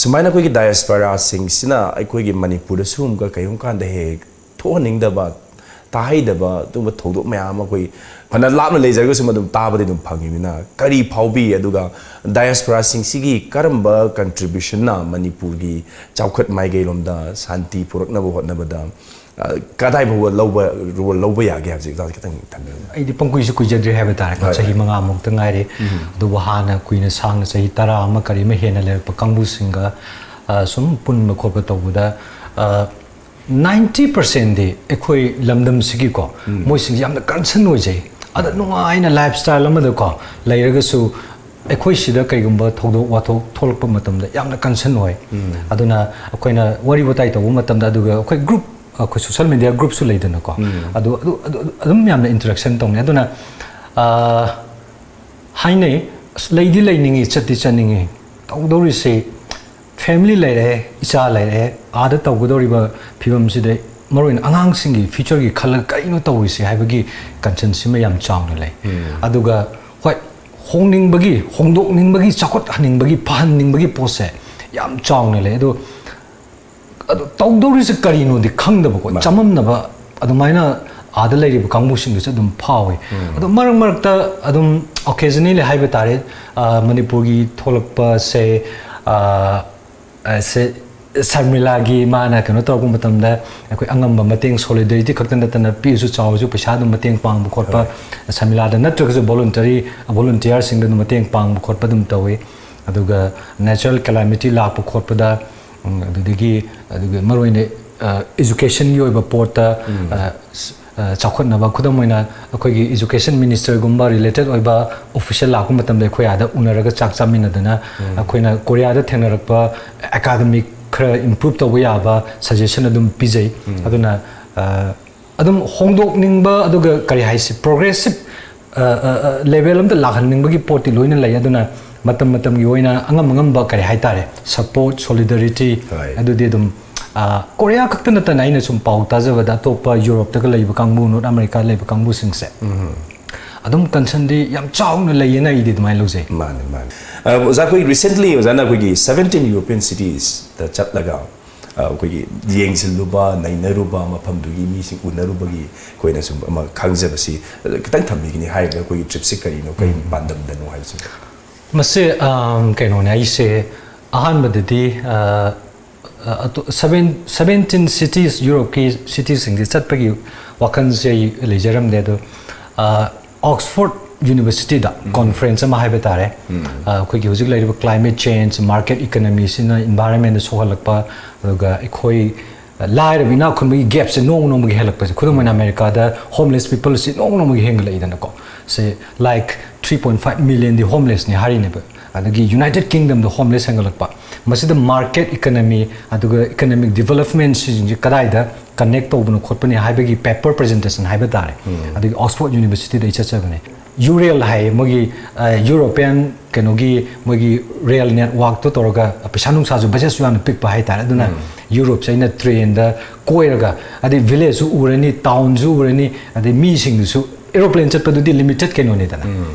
ꯁꯨꯃꯥꯏꯅ ꯑꯩꯈꯣꯏꯒꯤ diasporaꯁꯤꯡꯁꯤꯅ ꯑꯩꯈꯣꯏꯒꯤ ꯃꯅꯤꯄꯨꯔꯗ ꯁꯤꯒꯨꯝꯕ ꯀꯔꯤꯒꯨꯝꯕ ꯀꯥꯟꯗ ꯍꯦꯛ ꯍꯦꯛ ꯊꯣꯛꯍꯟꯅꯤꯡꯗꯕ, ꯇꯥꯍꯩꯗꯕ ꯑꯗꯨꯒꯨꯝꯕ ꯊꯧꯗꯣꯛ ꯃꯌꯥꯝ ꯑꯃ ꯑꯩꯈꯣꯏ ꯐꯅ ꯂꯥꯞꯅ ꯂꯩꯖꯔꯒꯁꯨ ꯃꯗꯨꯝ ꯇꯥꯕꯗꯤ ꯑꯗꯨꯝ ꯐꯪꯉꯤꯕꯅꯤꯅ, ꯀꯔꯤ ꯐꯥꯎꯕꯤ? ꯑꯗꯨꯒ diasporaꯁꯤꯡꯁꯤꯒꯤ ꯀꯔꯝꯕ contributionꯅ ꯃꯅꯤꯄꯨꯔꯒꯤ ꯆꯥꯎꯈꯠ ꯃꯥꯏꯀꯩꯔꯣꯝꯗ, ꯁꯥꯟꯇꯤ ꯄꯨꯔꯛꯅꯕ ꯍꯣꯠꯅꯕꯗ, ꯑ, ꯀꯗꯥꯏ ꯐꯥꯎꯕ ꯂꯧꯕ, role ꯂꯧꯕ ꯌꯥꯒꯦ ꯍꯥꯏꯕꯁꯤ ꯑꯣꯖꯥ ꯈꯤꯇꯪ ꯊꯝꯕꯤꯌꯨ꯫ ꯑꯩꯗꯤ ꯄꯪꯀꯨꯏꯁꯨ ꯀꯨꯏꯖꯗ꯭ꯔꯤ ꯍꯥꯏꯕ ꯇꯥꯔꯦꯀꯣ꯫ ꯍꯣꯏ, ꯆꯍꯤ ꯍꯣꯏ꯫ ꯃꯉꯥꯃꯨꯛꯇ ꯉꯥꯏꯔꯤ꯫ ꯑꯗꯨꯕꯨ ꯍꯥꯟꯅ ꯀꯨꯏꯅ ꯁꯥꯡꯅ ꯆꯍꯤ ꯇꯔꯥ ꯑꯃ ꯀꯔꯤ ꯑꯃ ꯍꯦꯟꯅ ꯂꯩꯔꯛꯄ ꯀꯥꯡꯕꯨꯁꯤꯡꯒ ꯑ, ꯁꯨꯝ ꯄꯨꯟꯕ ꯈꯣꯠꯄ ꯇꯧꯕꯗ, ꯑ, ꯅꯥꯏꯟꯇꯤ ꯄꯥꯔꯁꯦꯟꯗꯤ ꯑꯩꯈꯣꯏ ꯂꯝꯗꯝꯁꯤꯒꯤꯀꯣ, ꯃꯣꯏꯁꯤꯡꯁꯦ ꯌꯥꯝꯅ ꯀꯟꯁꯔꯟ ꯑꯣꯏꯖꯩ꯫ ꯑꯗ ꯅꯨꯡꯉꯥꯏꯅ ꯂꯥꯏꯐ ꯁ꯭ꯇꯥꯏꯜ ꯑꯃꯗꯀꯣ ꯂꯩꯔꯒꯁꯨ, ꯑꯩꯈꯣꯏ ꯁꯤꯗ ꯀꯩꯒꯨꯝꯕ ꯊꯧꯗꯣꯛ ꯋꯥꯊꯣꯛ ꯊꯣꯛꯂꯛꯄ ꯃꯇꯝꯗ ꯌꯥꯝꯅ ꯀꯟꯁꯔꯟ ꯑꯣꯏ꯫ ꯑꯗꯨꯅ ꯑꯩꯈꯣꯏꯅ ꯋꯥꯔꯤ ꯋꯥꯇꯥꯏ ꯇꯧꯕ ꯃꯇꯝꯗ, ꯑꯗꯨꯒ ꯑꯩꯈꯣꯏ ꯒ꯭ꯔꯨꯞ, ꯑꯩꯈꯣꯏ ꯁꯣꯁꯤꯌꯦꯜ ꯃꯦꯗꯤꯌꯥ ꯒ꯭ꯔꯨꯞꯁꯨ ꯂꯩꯗꯅꯀꯣ, ꯑꯗꯨ, ꯑꯗꯨ, ꯑꯗꯨ, ꯑꯗꯨꯝ ꯌꯥꯝꯅ ꯏꯟꯇꯔꯦꯛꯁꯟ ꯇꯧꯅꯩ꯫ ꯑꯗꯨꯅ, ꯑ, ꯍꯥꯏꯅꯩ, "ꯑꯁ, ꯂꯩꯗꯤ ꯂꯩꯅꯤꯡꯉꯤ, ꯆꯠꯇꯤ ꯆꯠꯅꯤꯡꯉꯤ, ꯇꯧꯗꯧꯔꯤꯁꯦ ꯐꯦꯃꯤꯂꯤ ꯂꯩꯔꯦ, ꯏꯆꯥ ꯂꯩꯔꯦ, ꯑꯥꯗ ꯇꯧꯒꯗꯧꯔꯤꯕ ꯐꯤꯕꯝꯁꯤꯗ ꯃꯔꯨꯑꯣꯏꯅ ꯑꯉꯥꯡꯁꯤꯡꯒꯤ ꯐ꯭ꯌꯨꯆꯔꯒꯤ ꯈꯜꯂꯒ ꯀꯔꯤꯅꯣ ꯇꯧꯔꯤꯁꯦ?" ꯍꯥꯏꯕꯒꯤ ꯀꯟꯁꯔꯟꯁꯤꯃ ꯌꯥꯝ ꯆꯥꯎꯅ ꯂꯩ꯫ ꯑꯗꯨꯒ ꯍꯣꯏ, ꯍꯣꯡꯅꯤꯡꯕꯒꯤ, ꯍꯣꯡꯗꯣꯛꯅꯤꯡꯕꯒꯤ, ꯆꯥꯎꯈꯠꯍꯟꯅꯤꯡꯕꯒꯤ, ꯐꯍꯟꯅꯤꯡꯕꯒꯤ ꯄꯣꯠꯁꯦ ꯌꯥꯝ ꯆꯥꯎꯅ ꯂꯩ꯫ ꯑꯗꯣ, ꯑꯗꯣ ꯇꯧꯗꯧꯔꯤꯁꯦ ꯀꯔꯤꯅꯣꯗꯤ ꯈꯪꯗꯕꯀꯣ, ꯃꯥꯅꯦ꯫ ꯆꯃꯝꯅꯕ ꯑꯗꯨꯃꯥꯏꯅ ꯑꯥꯗ ꯂꯩꯔꯤꯕ ꯀꯥꯡꯕꯨꯁꯤꯡꯗꯨꯁꯨ ꯑꯗꯨꯝ ꯐꯥꯎꯋꯤ꯫ ꯑꯗꯣ ꯃꯔꯛ ꯃꯔꯛꯇ ꯑꯗꯨꯝ ꯑꯣꯀꯦꯖꯅꯦꯜꯂꯤ ꯍꯥꯏꯕ ꯇꯥꯔꯦ, ꯑ, ꯃꯅꯤꯄꯨꯔꯒꯤ ꯊꯣꯛꯂꯛꯄꯁꯦ, ꯑ, ꯑ, ꯁꯦ, ꯁꯔꯃꯤꯂꯥꯒꯤ ꯃꯥꯅ ꯀꯩꯅꯣ ꯇꯧꯔꯛꯄ ꯃꯇꯝꯗ ꯑꯩꯈꯣꯏ ꯑꯉꯝꯕ ꯃꯇꯦꯡ, ꯁꯣꯂꯤꯗꯔꯤꯇꯤ ꯈꯛꯇ ꯅꯠꯇꯅ ꯄꯤꯛꯑꯁꯨ ꯆꯥꯎꯔꯁꯨ ꯄꯩꯁꯥ ꯑꯗꯨꯝ ꯃꯇꯦꯡ ꯄꯥꯡꯕ ꯈꯣꯠꯄ, ꯁꯔꯃꯤꯂꯥꯗ ꯅꯠꯇ꯭ꯔꯒꯁꯨ ꯚꯣꯂꯨꯟꯇꯔꯤ, ꯚꯣꯂꯨꯟꯇꯤꯌꯔꯁꯤꯡꯗ ꯑꯗꯨꯝ ꯃꯇꯦꯡ ꯄꯥꯡꯕ ꯈꯣꯠꯄ ꯑꯗꯨꯝ ꯇꯧꯋꯤ꯫ ꯑꯗꯨꯒ ꯅꯦꯆꯔꯦꯜ ꯀꯦꯂꯥꯃꯤꯇꯤ ꯂꯥꯛꯄ ꯈꯣꯠꯄꯗ, ꯎꯝ, ꯑꯗꯨꯗꯒꯤ, ꯑꯗꯨꯒ ꯃꯔꯨꯑꯣꯏꯅ, ꯑ, ꯏꯖꯨꯀꯦꯁꯟꯒꯤ ꯑꯣꯏꯕ ꯄꯣꯠꯇ, ꯑ, ꯁ-, ꯑ, ꯆꯥꯎꯈꯠꯅꯕ, ꯈꯨꯗꯝ ꯑꯣꯏꯅ ꯑꯩꯈꯣꯏꯒꯤ ꯏꯖꯨꯀꯦꯁꯟ ꯃꯤꯅꯤꯁꯇꯔꯒꯨꯝꯕ ꯔꯤꯂꯦꯇꯦꯠ ꯑꯣꯏꯕ ꯑꯣꯐꯤꯁꯤꯌꯦꯜ ꯂꯥꯛꯄ ꯃꯇꯝꯗ ꯑꯩꯈꯣꯏ ꯑꯥꯗ ꯎꯅꯔꯒ ꯆꯥꯛ ꯆꯥꯃꯤꯟꯅꯗꯅ, ꯑꯩꯈꯣꯏꯅ ꯀꯣꯔꯤꯌꯥꯗ ꯊꯦꯡꯅꯔꯛꯄ ꯑꯦꯀꯥꯗꯃꯤꯛ ꯈꯔ ꯏꯝꯄ꯭ꯔꯨꯞ ꯇꯧꯕ ꯌꯥꯕ ꯁꯖꯦꯁꯟ ꯑꯗꯨꯝ ꯄꯤꯖꯩ꯫ ꯑꯗꯨꯅ, ꯑ, ꯑꯗꯨꯝ ꯍꯣꯡꯗꯣꯛꯅꯤꯡꯕ, ꯑꯗꯨꯒ ꯀꯔꯤ ꯍꯥꯏꯁꯤ, ꯄ꯭ꯔꯣꯒ꯭ꯔꯦꯁꯤꯞ, ꯑ, ꯑ, ꯑ, ꯂꯦꯚꯦꯜ ꯑꯝꯗ ꯂꯥꯛꯍꯟꯅꯤꯡꯕꯒꯤ ꯄꯣꯠꯇꯤ ꯂꯣꯏꯅ ꯂꯩ꯫ ꯑꯗꯨꯅ ꯃꯇꯝ ꯃꯇꯝꯒꯤ ꯑꯣꯏꯅ ꯑꯉꯝ ꯑꯉꯝꯕ, ꯀꯔꯤ ꯍꯥꯏꯇꯥꯔꯦ, ꯁꯄꯣꯔꯠ, ꯁꯣꯂꯤꯗꯔꯤꯇꯤ, ꯍꯣꯏ꯫ ꯑꯗꯨꯗꯤ ꯑꯗꯨꯝ, ꯑ, ꯀꯣꯔꯤꯌꯥ ꯈꯛꯇ ꯅꯠꯇꯅ ꯑꯩꯅ ꯁꯨꯝ ꯄꯥꯎ ꯇꯥꯖꯕꯗ ꯑꯇꯣꯞꯄ ꯌꯨꯔꯣꯞꯇꯒ ꯂꯩꯕ ꯀꯥꯡꯕꯨ, ꯅꯣꯔꯠ ꯑꯃꯦꯔꯤꯀꯥꯗ ꯂꯩꯕ ꯀꯥꯡꯕꯨꯁꯤꯡꯁꯦ ꯑꯗꯨꯝ ꯀꯟꯁꯔꯟꯗꯤ ꯌꯥꯝ ꯆꯥꯎꯅ ꯂꯩꯌꯦꯅ ꯑꯩꯗꯤ ꯑꯗꯨꯃꯥꯏꯅ ꯂꯧꯖꯩ꯫ ꯃꯥꯅꯦ, ꯃꯥꯅꯦ꯫ ꯑ, ꯑꯣꯖꯥ, ꯑꯩꯈꯣꯏ ꯔꯤꯁꯦꯟꯠꯂꯤ ꯑꯣꯖꯥꯅ ꯑꯩꯈꯣꯏꯒꯤ seventeen European cities ꯇ ꯆꯠꯂꯒ, ꯑ, ꯑꯩꯈꯣꯏꯒꯤ ꯌꯦꯡꯁꯤꯜꯂꯨꯕ, ꯅꯩꯅꯔꯨꯕ, ꯃꯐꯝꯗꯨꯒꯤ ꯃꯤꯁꯤꯡ ꯎꯅꯔꯨꯕꯒꯤ ꯑꯩꯈꯣꯏꯅ ꯁꯨꯝ ꯑꯃ ꯈꯪꯖꯕꯁꯤ, ꯑ, ꯈꯤꯇꯪ ꯊꯝꯕꯤꯒꯅꯤ? ꯍꯥꯏꯔꯤꯕ ꯑꯩꯈꯣꯏꯒꯤ ꯇ꯭ꯔꯤꯞꯁꯤ ꯀꯔꯤꯅꯣ, ꯀꯔꯤ ꯄꯥꯟꯗꯝꯗꯅꯣ ꯍꯥꯏꯕꯁꯤ? ꯃꯁꯤ, ꯑꯝ, ꯀꯩꯅꯣꯅꯦ, ꯑꯩꯁꯦ ꯑꯍꯥꯟꯕꯗꯗꯤ, ꯑ, ꯑ, ꯑꯇꯣ-, seven, seventeen cities, ꯌꯨꯔꯣꯞꯀꯤ ꯁꯤꯇꯤꯁꯤꯡꯁꯦ ꯆꯠꯄꯒꯤ ꯋꯥꯈꯜꯁꯦ ꯑꯩ ꯂꯩꯖꯔꯝꯗꯦ꯫ ꯑꯗꯣ, ꯑ, ꯑꯣꯛꯁꯐꯣꯔꯗ ꯌꯨꯅꯤꯚꯔꯁꯤꯇꯤꯗ ꯀꯣꯟꯐ꯭ꯔꯦꯟꯁ ꯑꯃ ꯍꯥꯏꯕ ꯇꯥꯔꯦ꯫ ꯑ, ꯑꯩꯈꯣꯏꯒꯤ ꯍꯧꯖꯤꯛ ꯂꯩꯔꯤꯕ climate change, market economy ꯁꯤꯅ environment ꯁꯣꯛꯍꯜꯂꯛꯄ, ꯑꯗꯨꯒ ꯑꯩꯈꯣꯏ, ꯑ, ꯂꯥꯏꯔꯕ ꯏꯅꯥꯛ ꯈꯨꯟꯕꯒꯤ gap ꯁꯦ ꯅꯣꯡꯃ ꯅꯣꯡꯃꯒꯤ ꯍꯦꯜꯂꯛꯄꯁꯦ, ꯈꯨꯗꯝ ꯑꯣꯏꯅ ꯑꯃꯦꯔꯤꯀꯥꯗ homeless people ꯁꯤ ꯅꯣꯡꯃ ꯅꯣꯡꯃꯒꯤ ꯍꯦꯟꯒꯠꯂꯛꯏꯗꯅꯀꯣ꯫ ꯁꯦ, like, three point five million ꯗꯤ homeless ꯅꯤ ꯍꯥꯏꯔꯤꯅꯦꯕ꯫ ꯑꯗꯒꯤ ꯌꯨꯅꯥꯏꯇꯦꯗ ꯀꯤꯡꯗꯝꯗ homeless ꯍꯦꯟꯒꯠꯂꯛꯄ, ꯃꯁꯤꯗ market economy ꯑꯗꯨꯒ economic development ꯁꯤꯡꯁꯦ ꯀꯗꯥꯏꯗ connect ꯇꯧꯕꯅꯣ ꯈꯣꯠꯄꯅꯤ ꯍꯥꯏꯕꯒꯤ paper presentation ꯍꯥꯏꯕ ꯇꯥꯔꯦ꯫ ꯑꯗꯒꯤ ꯑꯣꯛꯁꯐꯣꯔꯗ ꯌꯨꯅꯤꯚꯔꯁꯤꯇꯤꯗ ꯑꯩ ꯆꯠꯆꯕꯅꯦ꯫ ꯌꯨꯔꯦꯜ ꯍꯥꯏꯌꯦ ꯃꯣꯏꯒꯤ, ꯑ, ꯌꯨꯔꯣꯄꯤꯌꯟ ꯀꯩꯅꯣꯒꯤ ꯃꯣꯏꯒꯤ ꯔꯦꯜ ꯅꯦꯠꯋꯥꯛꯇꯣ ꯇꯧꯔꯒ, ꯄꯩꯁꯥ ꯅꯨꯡꯁꯥꯁꯨ ꯕꯖꯦꯠꯁꯨ ꯌꯥꯝꯅ ꯄꯤꯛꯄ ꯍꯥꯏꯇꯥꯔꯦ꯫ ꯑꯗꯨꯅ ꯌꯨꯔꯣꯞꯁꯦ ꯑꯩꯅ ꯇ꯭ꯔꯦꯟꯗ ꯀꯣꯏꯔꯒ, ꯑꯗꯩ ꯚꯤꯂꯦꯖꯁꯨ ꯎꯔꯅꯤ, ꯇꯥꯎꯟꯁꯨ ꯎꯔꯅꯤ, ꯑꯗꯩ ꯃꯤꯁꯤꯡꯗꯨꯁꯨ, aeroplane ꯆꯠꯄꯗꯨꯗꯤ limited ꯀꯩꯅꯣꯅꯤꯗꯅ꯫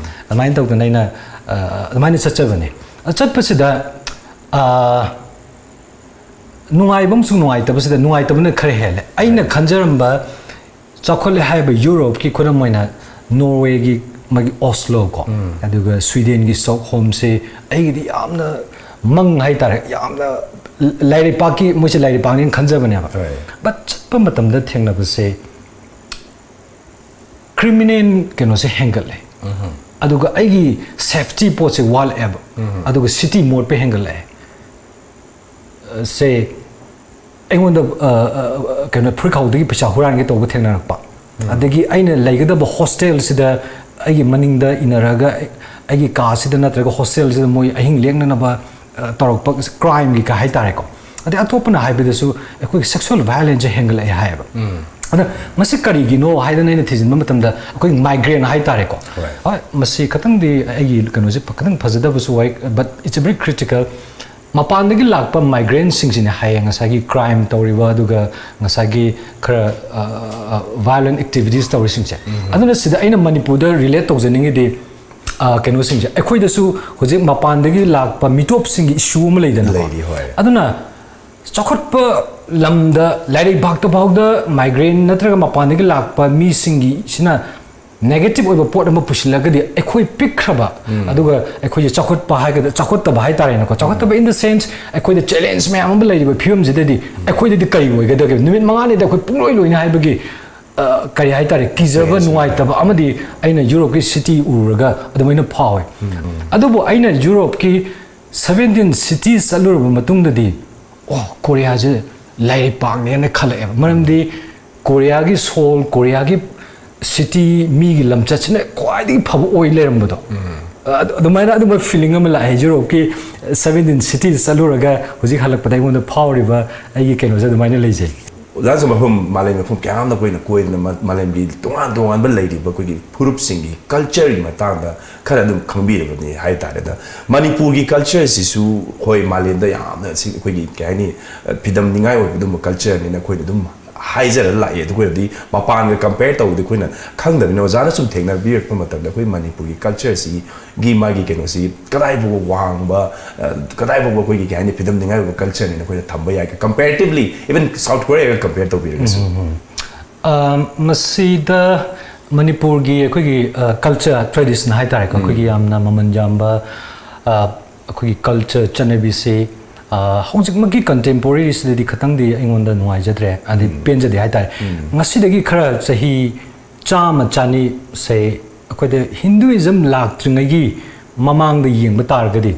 ꯑꯗꯨꯃꯥꯏꯅ ꯇꯧꯗꯅ ꯑꯩꯅ, ꯑ, ꯑꯗꯨꯃꯥꯏꯅ ꯆꯠꯆꯕꯅꯦ꯫ ꯑ, ꯆꯠꯄꯁꯤꯗ, ꯑ, ꯅꯨꯡꯉꯥꯏꯕ ꯑꯃꯁꯨꯡ ꯅꯨꯡꯉꯥꯏꯇꯕꯁꯤꯗ ꯅꯨꯡꯉꯥꯏꯇꯕꯅ ꯈꯔ ꯍꯦꯜꯂꯦ꯫ ꯑꯩꯅ ꯈꯟꯖꯔꯝꯕ ꯆꯥꯎꯈꯠꯂꯦ ꯍꯥꯏꯕ ꯌꯨꯔꯣꯞꯀꯤ, ꯈꯨꯗꯝ ꯑꯣꯏꯅ ꯅꯣꯔꯋꯦꯒꯤ ꯃꯥꯒꯤ ꯑꯣꯁꯂꯣ ꯀꯣ, ꯑꯗꯨꯒ ꯁ꯭ꯋꯤꯗꯦꯟꯒꯤ ꯁ꯭ꯇꯣꯛꯍꯣꯝꯁꯦ ꯑꯩꯒꯤꯗꯤ ꯌꯥꯝꯅ ꯃꯪ ꯍꯥꯏꯇꯥꯔꯦ, ꯌꯥꯝꯅ ꯂꯥꯏꯔꯩꯄꯥꯛꯀꯤ, ꯃꯣꯏꯁꯦ ꯂꯥꯏꯔꯩꯄꯥꯛꯅꯦꯅ ꯈꯟꯖꯕꯅꯦꯕ꯫ But ꯆꯠꯄ ꯃꯇꯝꯗ ꯊꯦꯡꯅꯕꯁꯦ criminal ꯀꯩꯅꯣꯁꯦ ꯍꯦꯟꯒꯠꯂꯦ꯫ ꯑꯗꯨꯒ ꯑꯩꯒꯤ safety ꯄꯣꯠꯁꯦ ꯋꯥꯠꯂꯛꯑꯦꯕ꯫ ꯑꯗꯨꯒ city ꯃꯣꯠꯄ ꯍꯦꯟꯒꯠꯂꯛꯑꯦ꯫ ꯑ, ꯁꯦ, ꯑꯩꯉꯣꯟꯗ, ꯑ, ꯑ, ꯀꯩꯅꯣ, ꯐꯨꯔꯤꯠꯈꯥꯎꯗꯒꯤ ꯄꯩꯁꯥ ꯍꯨꯔꯥꯟꯒꯦ ꯇꯧꯕ ꯊꯦꯡꯅꯔꯛꯄ꯫ ꯑꯗꯒꯤ ꯑꯩꯅ ꯂꯩꯒꯗꯕ ꯍꯣꯁꯇꯦꯜꯁꯤꯗ ꯑꯩꯒꯤ ꯃꯅꯤꯡꯗ ꯏꯟꯅꯔꯒ ꯑꯩ-, ꯑꯩꯒꯤ ꯀꯥꯁꯤꯗ ꯅꯠꯇ꯭ꯔꯒ ꯍꯣꯁꯇꯦꯜꯁꯤꯗ ꯃꯣꯏ ꯑꯍꯤꯡ ꯂꯦꯛꯅꯅꯕ, ꯑ, ꯇꯧꯔꯛꯄ, crimeꯒꯤ ꯀ ꯍꯥꯏꯇꯥꯔꯦꯀꯣ꯫ ꯑꯗꯩ ꯑꯇꯣꯞꯄꯅ ꯍꯥꯏꯕꯗꯁꯨ ꯑꯩꯈꯣꯏꯒꯤ sexual violenceꯁꯦ ꯍꯦꯟꯒꯠꯂꯛꯑꯦ ꯍꯥꯏꯌꯦꯕ꯫ ꯑꯗ ꯃꯁꯤ ꯀꯔꯤꯒꯤꯅꯣ ꯍꯥꯏꯗꯅ ꯑꯩꯅ ꯊꯤꯖꯤꯟꯕ ꯃꯇꯝꯗ ꯑꯩꯈꯣꯏ migrant ꯍꯥꯏꯇꯥꯔꯦꯀꯣ꯫ ꯍꯣꯏ, ꯃꯁꯤ ꯈꯇꯪꯗꯤ ꯑꯩꯒꯤ ꯀꯩꯅꯣꯁꯦ ꯈꯇꯪ ꯐꯖꯗꯕꯁꯨ ꯑꯣꯏ, but it's a very critical. ꯃꯄꯥꯟꯗꯒꯤ ꯂꯥꯛꯄ migrantꯁꯤꯡꯁꯤꯅꯦ ꯍꯥꯏꯌꯦ ꯉꯁꯥꯏꯒꯤ crime ꯇꯧꯔꯤꯕ, ꯑꯗꯨꯒ ꯉꯁꯥꯏꯒꯤ ꯈꯔ, ꯑ, ꯑ, violent activities ꯇꯧꯔꯤꯁꯤꯡꯁꯦ꯫ ꯑꯗꯨꯅ ꯁꯤꯗ ꯑꯩꯅ ꯃꯅꯤꯄꯨꯔꯗ relate ꯇꯧꯖꯅꯤꯡꯉꯤꯗꯤ, ꯑ, ꯀꯩꯅꯣꯁꯤꯡꯁꯦ, ꯑꯩꯈꯣꯏꯗꯁꯨ ꯍꯧꯖꯤꯛ ꯃꯄꯥꯟꯗꯒꯤ ꯂꯥꯛꯄ ꯃꯤꯇꯣꯞꯁꯤꯡꯒꯤ issue ꯑꯃ ꯂꯩꯗꯅꯀꯣ꯫ ꯂꯩꯔꯤ, ꯍꯣꯏ꯫ ꯑꯗꯨꯅ ꯆꯥꯎꯈꯠꯄ ꯂꯝꯗ, ꯂꯥꯏꯔꯩꯕꯥꯛꯇ ꯐꯥꯎꯗ migrant ꯅꯠꯇ꯭ꯔꯒ ꯃꯄꯥꯟꯗꯒꯤ ꯂꯥꯛꯄ ꯃꯤꯁꯤꯡꯒꯤꯁꯤꯅ negative ꯑꯣꯏꯕ ꯄꯣꯠ ꯑꯃ ꯄꯨꯁꯤꯜꯂꯒꯗꯤ, ꯑꯩꯈꯣꯏ ꯄꯤꯛꯈ꯭ꯔꯕ, ꯑꯗꯨꯒ ꯑꯩꯈꯣꯏꯁꯦ ꯆꯥꯎꯈꯠꯄ ꯍꯥꯏꯒꯗ꯭ꯔꯥ, ꯆꯥꯎꯈꯠꯇꯕ ꯍꯥꯏꯇꯥꯔꯦꯅꯦꯀꯣ, ꯆꯥꯎꯈꯠꯇꯕ in the sense ꯑꯩꯈꯣꯏꯗ challenge ꯃꯌꯥꯝ ꯑꯃ ꯂꯩꯔꯤꯕ ꯐꯤꯕꯝꯁꯤꯗꯗꯤ ꯑꯩꯈꯣꯏꯗꯗꯤ ꯀꯔꯤ ꯑꯣꯏꯒꯗꯒꯦ? ꯅꯨꯃꯤꯠ ꯃꯉꯥꯅꯤꯗ ꯑꯩꯈꯣꯏ ꯄꯨꯡꯂꯣꯏ ꯂꯣꯏꯅꯤ ꯍꯥꯏꯕꯒꯤ ꯑ, ꯀꯔꯤ ꯍꯥꯏꯇꯥꯔꯦ, ꯀꯤꯖꯕ, ꯅꯨꯡꯉꯥꯏꯇꯕ ꯑꯃꯗꯤ ꯑꯩꯅ ꯌꯨꯔꯣꯞꯀꯤ ꯁꯤꯇꯤ ꯎꯔꯒ ꯑꯗꯨꯃꯥꯏꯅ ꯐꯥꯎꯋꯦ꯫ ꯑꯗꯨꯕꯨ ꯑꯩꯅ ꯌꯨꯔꯣꯞꯀꯤ seventeen cities ꯆꯠꯂꯨꯔꯕ ꯃꯇꯨꯡꯗꯗꯤ, ꯑꯣ, ꯀꯣꯔꯤꯌꯥꯁꯦ ꯂꯥꯏꯔꯩ ꯄꯥꯛꯅꯦꯅ ꯈꯜꯂꯛꯑꯦꯕ꯫ ꯃꯔꯝꯗꯤ ꯀꯣꯔꯤꯌꯥꯒꯤ ꯁꯣꯜ, ꯀꯣꯔꯤꯌꯥꯒꯤ ꯁꯤꯇꯤ, ꯃꯤꯒꯤ ꯂꯝꯆꯠꯁꯤꯅ ꯈ꯭ꯋꯥꯏꯗꯒꯤ ꯐꯕ ꯑꯣꯏ ꯂꯩꯔꯝꯕꯗꯣ꯫ ꯑ-, ꯑꯗꯨꯃꯥꯏꯅ ꯑꯗꯨꯝꯕ ꯐꯤꯂꯤꯡ ꯑꯃ ꯂꯥꯛꯑꯦ, ꯌꯨꯔꯣꯞꯀꯤ seventeen cities ꯆꯠꯂꯨꯔꯒ ꯍꯧꯖꯤꯛ ꯍꯜꯂꯛꯄꯗ ꯑꯩꯉꯣꯟꯗ ꯐꯥꯎꯔꯤꯕ ꯑꯩꯒꯤ ꯀꯩꯅꯣꯁꯦ ꯑꯗꯨꯃꯥꯏꯅ ꯂꯩꯖꯩ꯫ ꯑꯣꯖꯥꯁꯨ ꯃꯐꯝ, ꯃꯥꯂꯦꯝ ꯃꯐꯝ ꯀꯌꯥ ꯑꯃꯗ ꯑꯩꯈꯣꯏꯅ ꯀꯣꯏꯗꯅ ꯃꯥ-, ꯃꯥꯂꯦꯝꯒꯤ ꯇꯣꯉꯥꯟ ꯇꯣꯉꯥꯟꯕ ꯂꯩꯔꯤꯕ ꯑꯩꯈꯣꯏꯒꯤ ꯐꯨꯔꯨꯞꯁꯤꯡꯒꯤ ꯀꯜꯆꯔꯒꯤ ꯃꯇꯥꯡꯗ ꯈꯔ ꯑꯗꯨꯝ ꯈꯪꯕꯤꯔꯕꯅꯤ ꯍꯥꯏ ꯇꯥꯔꯦ꯫ ꯑꯗ ꯃꯅꯤꯄꯨꯔꯒꯤ ꯀꯜꯆꯔꯁꯤꯁꯨ, ꯍꯣꯏ, ꯃꯥꯂꯦꯝꯗ ꯌꯥꯝꯅ ꯁꯤ ꯑꯩꯈꯣꯏꯒꯤ, ꯀꯩ ꯍꯥꯏꯅꯤ, ꯐꯤꯗꯝꯅꯤꯡꯉꯥꯏ ꯑꯣꯏꯕ ꯑꯗꯨꯝꯕ ꯀꯜꯆꯔꯅꯤꯅ ꯑꯩꯈꯣꯏꯅ ꯑꯗꯨꯝ ꯍꯥꯏꯖꯔ ꯂꯥꯛꯑꯦ꯫ ꯑꯗꯨ ꯑꯩꯈꯣꯏꯅꯗꯤ ꯃꯄꯥꯟꯒ ꯀꯝꯄꯦꯌꯔ ꯇꯧꯕꯗꯤ ꯑꯩꯈꯣꯏꯅ ꯈꯪꯗꯕꯅꯤꯅ, ꯑꯣꯖꯥꯅ ꯁꯨꯝ ꯊꯦꯡꯅꯕꯤꯔꯛꯄ ꯃꯇꯝꯗ ꯑꯩꯈꯣꯏ ꯃꯅꯤꯄꯨꯔꯒꯤ ꯀꯜꯆꯔꯁꯤꯒꯤ ꯃꯥꯒꯤ ꯀꯩꯅꯣꯁꯤ ꯀꯗꯥꯏ ꯐꯥꯎꯕ ꯋꯥꯡꯕ, ꯑ, ꯀꯗꯥꯏ ꯐꯥꯎꯕ ꯑꯩꯈꯣꯏꯒꯤ, ꯀꯩ ꯍꯥꯏꯅꯤ, ꯐꯤꯗꯝꯅꯤꯡꯉꯥꯏ ꯑꯣꯏꯕ ꯀꯜꯆꯔꯅꯤꯅ ꯑꯩꯈꯣꯏꯅ ꯊꯝꯕ ꯌꯥꯏ, ꯀꯝꯄꯦꯔꯦꯇꯤꯚꯂꯤ, ꯏꯚꯟ ꯁꯥꯎꯠ ꯀꯣꯔꯤꯌꯥꯒ ꯀꯝꯄꯦꯌꯔ ꯇꯧꯕꯤꯔꯒꯁꯨ? ꯑ, ꯃꯁꯤꯗ ꯃꯅꯤꯄꯨꯔꯒꯤ ꯑꯩꯈꯣꯏꯒꯤ, ꯑ, ꯀꯜꯆꯔ, ꯇ꯭ꯔꯦꯗꯤꯁꯟ ꯍꯥꯏ ꯇꯥꯔꯦꯀꯣ, ꯑꯩꯈꯣꯏꯒꯤ ꯌꯥꯝꯅ ꯃꯃꯜ ꯌꯥꯝꯕ, ꯑ, ꯑꯩꯈꯣꯏꯒꯤ ꯀꯜꯆꯔ ꯆꯠꯅꯕꯤꯁꯤ, ꯑ, ꯍꯧꯖꯤꯛꯃꯛꯀꯤ ꯀꯟꯇꯦꯝꯄꯣꯔꯦꯔꯤꯁꯤꯗꯗꯤ ꯈꯇꯪꯗꯤ ꯑꯩꯉꯣꯟꯗ ꯅꯨꯡꯉꯥꯏꯖꯗ꯭ꯔꯦ, ꯍꯥꯏꯗꯤ ꯄꯦꯟꯖꯗꯦ ꯍꯥꯏ ꯇꯥꯔꯦ꯫ ꯉꯁꯤꯗꯒꯤ ꯈꯔ ꯆꯍꯤ ꯆꯥꯝꯃ, ꯆꯅꯤ, ꯁꯦ, ꯑꯩꯈꯣꯏꯗ ꯍꯤꯟꯗꯨꯏꯖꯝ ꯂꯥꯛꯇ꯭ꯔꯤꯉꯩꯒꯤ ꯃꯃꯥꯡꯗ ꯌꯦꯡꯕ ꯇꯥꯔꯒꯗꯤ,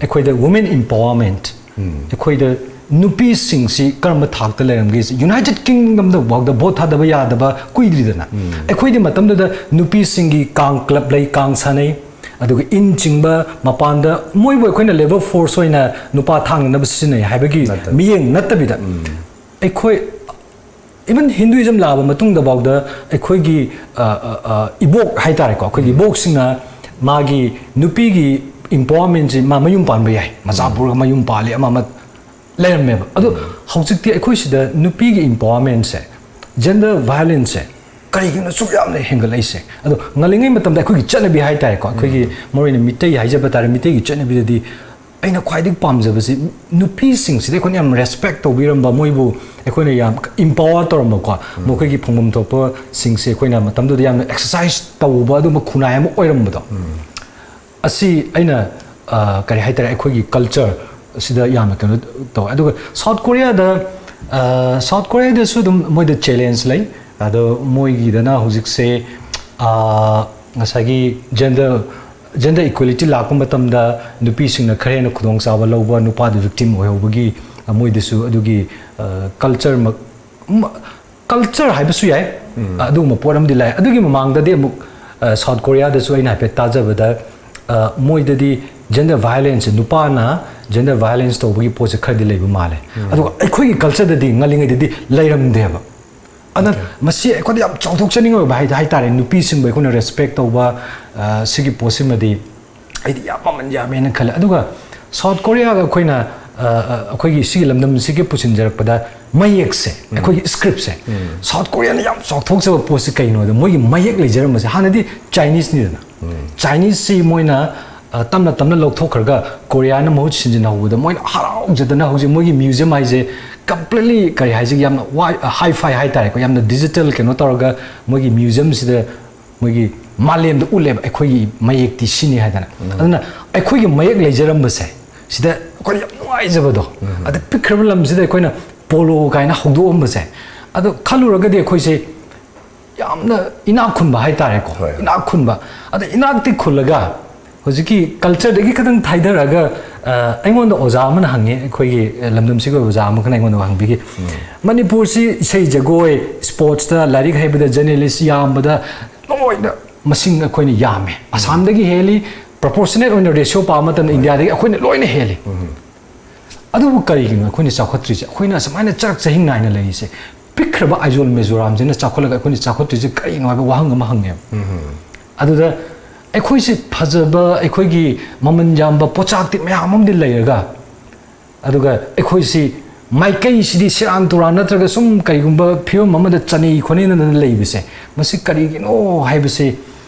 ꯑꯩꯈꯣꯏꯗ ꯋꯨꯃꯦꯟ ꯏꯝꯄꯥꯋꯔꯃꯦꯟꯠ, ꯑꯩꯈꯣꯏꯗ ꯅꯨꯄꯤꯁꯤꯡꯁꯤ ꯀꯔꯝꯕ ꯊꯥꯛꯇ ꯂꯩꯔꯝꯒꯦ? ꯌꯨꯅꯥꯏꯇꯦꯗ ꯀꯤꯡꯗꯝꯗ ꯐꯥꯎꯗ ꯚꯣꯠ ꯊꯥꯗꯕ ꯌꯥꯗꯕ ꯀꯨꯏꯗ꯭ꯔꯤꯗꯅ꯫ ꯑꯩꯈꯣꯏꯗꯤ ꯃꯇꯝꯗꯨꯗ ꯅꯨꯄꯤꯁꯤꯡꯒꯤ ꯀꯥꯡ ꯀ꯭ꯂꯕ ꯂꯩ, ꯀꯥꯡ ꯁꯥꯟꯅꯩ, ꯑꯗꯨꯒ ꯏꯟ ꯆꯤꯡꯕ, ꯃꯄꯥꯟꯗ ꯃꯣꯏꯕꯨ ꯑꯩꯈꯣꯏꯅ ꯂꯦꯕꯔ ꯐꯣꯔꯁ ꯑꯣꯏꯅ ꯅꯨꯄꯥ ꯊꯥꯡꯅꯅꯕ ꯁꯤꯖꯤꯟꯅꯩ ꯍꯥꯏꯕꯒꯤ ꯅꯠꯇꯕ꯫ ꯃꯤꯠꯌꯦꯡ ꯅꯠꯇꯕꯤꯗ, ꯑꯩꯈꯣꯏ ꯏꯚꯟ ꯍꯤꯟꯗꯨꯏꯖꯝ ꯂꯥꯛꯑꯕ ꯃꯇꯨꯡꯗ ꯐꯥꯎꯗ ꯑꯩꯈꯣꯏꯒꯤ, ꯑ, ꯑ, ꯑ, ꯏꯕꯣꯛ ꯍꯥꯏ ꯇꯥꯔꯦꯀꯣ, ꯑꯩꯈꯣꯏꯒꯤ ꯏꯕꯣꯛꯁꯤꯡꯅ ꯃꯥꯒꯤ ꯅꯨꯄꯤꯒꯤ ꯏꯝꯄꯥꯋꯔꯃꯦꯟꯁꯤ, ꯃꯥ ꯃꯌꯨꯝ ꯄꯥꯟꯕ ꯌꯥꯏ, ꯃꯆꯥ ꯄꯨꯔꯒ ꯃꯌꯨꯝ ꯄꯥꯜꯂꯤ, ꯑꯃ ꯑꯃ ꯂꯩꯔꯝꯃꯦꯕ꯫ ꯑꯗꯣ ꯍꯧꯖꯤꯛꯇꯤ ꯑꯩꯈꯣꯏ ꯁꯤꯗ ꯅꯨꯄꯤꯒꯤ ꯏꯝꯄꯥꯋꯔꯃꯦꯟꯁꯦ, ꯖꯦꯟꯗꯔ ꯚꯥꯏꯑꯣꯂꯦꯟꯁꯁꯦ ꯀꯔꯤꯒꯤꯅꯣ ꯑꯁꯨꯛ ꯌꯥꯝꯅ ꯍꯦꯟꯒꯠꯂꯛꯏꯁꯦ? ꯑꯗꯣ ꯉꯜꯂꯤꯉꯩ ꯃꯇꯝꯗ ꯑꯩꯈꯣꯏꯒꯤ ꯆꯠꯅꯕꯤ ꯍꯥꯏ ꯇꯥꯔꯦꯀꯣ, ꯑꯩꯈꯣꯏꯒꯤ ꯃꯔꯨꯑꯣꯏꯅ ꯃꯤꯇꯩ ꯍꯥꯏꯖꯕ ꯇꯥꯔꯦ, ꯃꯤꯇꯩꯒꯤ ꯆꯠꯅꯕꯤꯗꯗꯤ ꯑꯩꯅ ꯈ꯭ꯋꯥꯏꯗꯒꯤ ꯄꯥꯝꯖꯕꯁꯤ ꯅꯨꯄꯤꯁꯤꯡꯁꯤꯗ ꯑꯩꯈꯣꯏꯅ ꯌꯥꯝ ꯔꯦꯁꯄꯦꯛ ꯇꯧꯕꯤꯔꯝꯕ, ꯃꯣꯏꯕꯨ ꯑꯩꯈꯣꯏꯅ ꯌꯥꯝ ꯏꯝꯄꯥꯋꯔ ꯇꯧꯔꯝꯕꯀꯣ, ꯃꯈꯣꯏꯒꯤ ꯐꯪꯐꯝ ꯊꯣꯛꯄꯁꯤꯡꯁꯦ ꯑꯩꯈꯣꯏꯅ ꯃꯇꯝꯗꯨꯗ ꯌꯥꯝꯅ ꯑꯦꯛꯁꯔꯁꯥꯏꯁ ꯇꯧꯕ ꯑꯗꯨꯝꯕ ꯈꯨꯟꯅꯥꯏ ꯑꯃ ꯑꯣꯏꯔꯝꯕꯗꯣ꯫ ꯑꯁꯤ ꯑꯩꯅ, ꯑ, ꯀꯔꯤ ꯍꯥꯏꯇꯥꯔꯦ, ꯑꯩꯈꯣꯏꯒꯤ ꯀꯜꯆꯔ ꯑꯁꯤꯗ ꯌꯥꯝꯅ ꯀꯩꯅꯣ ꯇꯧꯋꯦ꯫ ꯑꯗꯨꯒ ꯁꯥꯎꯠ ꯀꯣꯔꯤꯌꯥꯗ, ꯑ, ꯁꯥꯎꯠ ꯀꯣꯔꯤꯌꯥꯗꯁꯨ ꯑꯗꯨꯝ ꯃꯣꯏꯗ ꯆꯦꯂꯦꯟꯖ ꯂꯩ꯫ ꯑꯗꯣ ꯃꯣꯏꯒꯤꯗꯅ ꯍꯧꯖꯤꯛꯁꯦ, ꯑꯥ, ꯉꯁꯥꯏꯒꯤ gender gender equality ꯂꯥꯛꯄ ꯃꯇꯝꯗ ꯅꯨꯄꯤꯁꯤꯡꯅ ꯈꯔ ꯍꯦꯟꯅ ꯈꯨꯗꯣꯡꯆꯥꯕ ꯂꯧꯕ, ꯅꯨꯄꯥꯗ victim ꯑꯣꯏꯍꯧꯕꯒꯤ, ꯑ, ꯃꯣꯏꯗꯁꯨ ꯑꯗꯨꯒꯤ, ꯑ, culture ꯃꯛ-, ꯃ-, culture ꯍꯥꯏꯕꯁꯨ ꯌꯥꯏ꯫ ꯑꯗꯨꯒꯨꯝꯕ ꯄꯣꯠ ꯑꯃꯗꯤ ꯂꯥꯛꯑꯦ꯫ ꯑꯗꯨꯒꯤ ꯃꯃꯥꯡꯗꯗꯤ ꯑꯃꯨꯛ, ꯑ, South Korea ꯗꯁꯨ ꯑꯩꯅ ꯍꯥꯏꯐꯦꯠ ꯇꯥꯖꯕꯗ, ꯑ, ꯃꯣꯏꯗꯗꯤ gender violence, ꯅꯨꯄꯥꯅ gender violence ꯇꯧꯕꯒꯤ ꯄꯣꯠꯁꯦ ꯈꯔꯗꯤ ꯂꯩꯕ ꯃꯥꯜꯂꯦ꯫ ꯑꯗꯨꯒ ꯑꯩꯈꯣꯏꯒꯤ culture ꯗꯗꯤ ꯉꯜꯂꯤꯉꯩꯗꯗꯤ ꯂꯩꯔꯝꯗꯦꯕ꯫ ꯑꯗ ꯃꯁꯤ ꯑꯩꯈꯣꯏꯗ ꯌꯥꯝ ꯆꯥꯎꯊꯣꯛꯆꯅꯤꯡꯕ ꯑꯣꯏꯕ ꯍꯥꯏ-, ꯍꯥꯏꯇꯥꯔꯦ꯫ ꯅꯨꯄꯤꯁꯤꯡꯕꯨ ꯑꯩꯈꯣꯏꯅ respect ꯇꯧꯕ, ꯑ, ꯁꯤꯒꯤ ꯄꯣꯠꯁꯤꯃꯗꯤ ꯑꯩꯗꯤ ꯌꯥꯝ ꯃꯃꯜ ꯌꯥꯝꯃꯦꯅ ꯈꯜꯂꯦ꯫ ꯑꯗꯨꯒ South Korea ꯒ ꯑꯩꯈꯣꯏꯅ, ꯑ, ꯑ, ꯑꯩꯈꯣꯏꯒꯤ ꯁꯤꯒꯤ ꯂꯝꯗꯝꯁꯤꯒꯤ ꯄꯨꯁꯤꯟꯖꯔꯛꯄꯗ ꯃꯌꯦꯛꯁꯦ, ꯑꯩꯈꯣꯏꯒꯤ script ꯁꯦ, South Korea ꯅ ꯌꯥꯝ ꯆꯥꯎꯊꯣꯛꯆꯕ ꯄꯣꯠꯁꯤ ꯀꯩꯅꯣꯗ, ꯃꯣꯏꯒꯤ ꯃꯌꯦꯛ ꯂꯩꯖꯔꯝꯕꯁꯦ ꯍꯥꯟꯅꯗꯤ Chinese ꯅꯤꯗꯅ꯫ Chinese ꯁꯤ ꯃꯣꯏꯅ, ꯑ, ꯇꯞꯅ ꯇꯞꯅ ꯂꯧꯊꯣꯛꯈ꯭ꯔꯒ ꯀꯣꯔꯤꯌꯥꯅ ꯃꯍꯨꯠ ꯁꯤꯟꯖꯤꯟꯍꯧꯕꯗ ꯃꯣꯏꯅ ꯍꯔꯥꯎꯖꯗꯅ ꯍꯧꯖꯤꯛ ꯃꯣꯏꯒꯤ museum ꯍꯥꯏꯁꯦ completely ꯀꯔꯤ ꯍꯥꯏꯁꯤꯒꯦ, ꯌꯥꯝꯅ ꯋꯥꯏ-, ꯑ, hi-fi ꯍꯥꯏꯇꯥꯔꯦꯀꯣ, ꯌꯥꯝꯅ digital ꯀꯩꯅꯣ ꯇꯧꯔꯒ ꯃꯣꯏꯒꯤ museum ꯁꯤꯗ ꯃꯣꯏꯒꯤ ꯃꯥꯂꯦꯝꯗ ꯎꯠꯂꯦꯕ, ꯑꯩꯈꯣꯏꯒꯤ ꯃꯌꯦꯛꯇꯤ ꯁꯤꯅꯤ ꯍꯥꯏꯗꯅ꯫ ꯑꯗꯨꯅ ꯑꯩꯈꯣꯏꯒꯤ ꯃꯌꯦꯛ ꯂꯩꯖꯔꯝꯕꯁꯦ ꯁꯤꯗ ꯑꯩꯈꯣꯏꯅ ꯌꯥꯝ ꯅꯨꯡꯉꯥꯏꯖꯕꯗꯣ꯫ ꯑꯗ ꯄꯤꯛꯈ꯭ꯔꯕ ꯂꯝꯁꯤꯗ ꯑꯩꯈꯣꯏꯅ ꯄꯣꯂꯣ ꯀꯥꯏꯅ ꯍꯧꯗꯣꯛꯑꯝꯕꯁꯦ, ꯑꯗꯣ ꯈꯜꯂꯨꯔꯒꯗꯤ ꯑꯩꯈꯣꯏꯁꯦ ꯌꯥꯝꯅ ꯏꯅꯥꯛ ꯈꯨꯟꯕ ꯍꯥꯏꯇꯥꯔꯦꯀꯣ꯫ ꯍꯣꯏ, ꯍꯣꯏ꯫ ꯏꯅꯥꯛ ꯈꯨꯟꯕ꯫ ꯑꯗ ꯏꯅꯥꯛꯇꯤ ꯈꯨꯜꯂꯒ ꯍꯧꯖꯤꯛꯀꯤ culture ꯗꯒꯤ ꯈꯤꯇꯪ ꯊꯥꯏꯗꯔꯒ, ꯑ, ꯑꯩꯉꯣꯟꯗ ꯑꯣꯖꯥ ꯑꯃꯅ ꯍꯪꯉꯦ, ꯑꯩꯈꯣꯏꯒꯤ, ꯑ, ꯂꯝꯗꯝꯁꯤꯒꯤ ꯑꯣꯏꯕ ꯑꯣꯖꯥ ꯑꯃꯈꯛꯅ ꯑꯩꯉꯣꯟꯗ ꯍꯪꯕꯤꯈꯤ꯫ ꯃꯅꯤꯄꯨꯔꯁꯤ ꯏꯁꯩ ꯖꯒꯣꯏ, sports ꯇ, ꯂꯥꯏꯔꯤꯛ ꯍꯩꯕꯗ, journalist ꯌꯥꯝꯕꯗ ꯂꯣꯏꯅ ꯃꯁꯤꯡ ꯑꯩꯈꯣꯏꯅ ꯌꯥꯝꯃꯦ꯫ ꯑꯁꯥꯝꯗꯒꯤ ꯍꯦꯜꯂꯤ, proportionate ꯑꯣꯏꯅ ratio ꯄꯥꯕ ꯃꯇꯝꯗ ꯏꯟꯗꯤꯌꯥꯗꯒꯤ ꯑꯩꯈꯣꯏꯅ ꯂꯣꯏꯅ ꯍꯦꯜꯂꯤ꯫ ꯑꯗꯨꯕꯨ ꯀꯔꯤꯒꯤꯅꯣ ꯑꯩꯈꯣꯏꯅ ꯆꯥꯎꯈꯠꯇ꯭ꯔꯤꯁꯦ? ꯑꯩꯈꯣꯏꯅ ꯑꯁꯨꯃꯥꯏꯅ ꯆꯔꯛ ꯆꯍꯤꯡ ꯅꯥꯏꯅ ꯂꯩꯔꯤꯁꯦ, ꯄꯤꯛꯈ꯭ꯔꯕ ꯑꯥꯏꯖꯣꯜ ꯃꯤꯖꯣꯔꯥꯝꯁꯤꯅ ꯆꯥꯎꯈꯠꯂꯒ ꯑꯩꯈꯣꯏꯅ ꯆꯥꯎꯈꯠꯇ꯭ꯔꯤꯁꯦ ꯀꯔꯤꯅꯣ ꯍꯥꯏꯕ ꯋꯥꯍꯪ ꯑꯃ ꯍꯪꯉꯦꯕ꯫ ꯑꯗꯨꯗ ꯑꯩꯈꯣꯏꯁꯤ ꯐꯖꯕ, ꯑꯩꯈꯣꯏꯒꯤ ꯃꯃꯜ ꯌꯥꯝꯕ ꯄꯣꯠꯆꯥꯛꯇꯤ ꯃꯌꯥꯝ ꯑꯃꯗꯤ ꯂꯩꯔꯒ, ꯑꯗꯨꯒ ꯑꯩꯈꯣꯏꯁꯤ ꯃꯥꯏꯀꯩꯁꯤꯗꯤ ꯁꯦꯔꯥꯟ ꯇꯨꯔꯥꯟ ꯅꯠꯇ꯭ꯔꯒ ꯁꯨꯝ ꯀꯩꯒꯨꯝꯕ ꯐꯤꯕꯝ ꯑꯃꯗ ꯆꯅꯩ ꯈꯣꯠꯅꯩꯅꯗꯅ ꯂꯩꯕꯁꯦ, ꯃꯁꯤ ꯀꯔꯤꯒꯤꯅꯣ ꯍꯥꯏꯕꯁꯤ,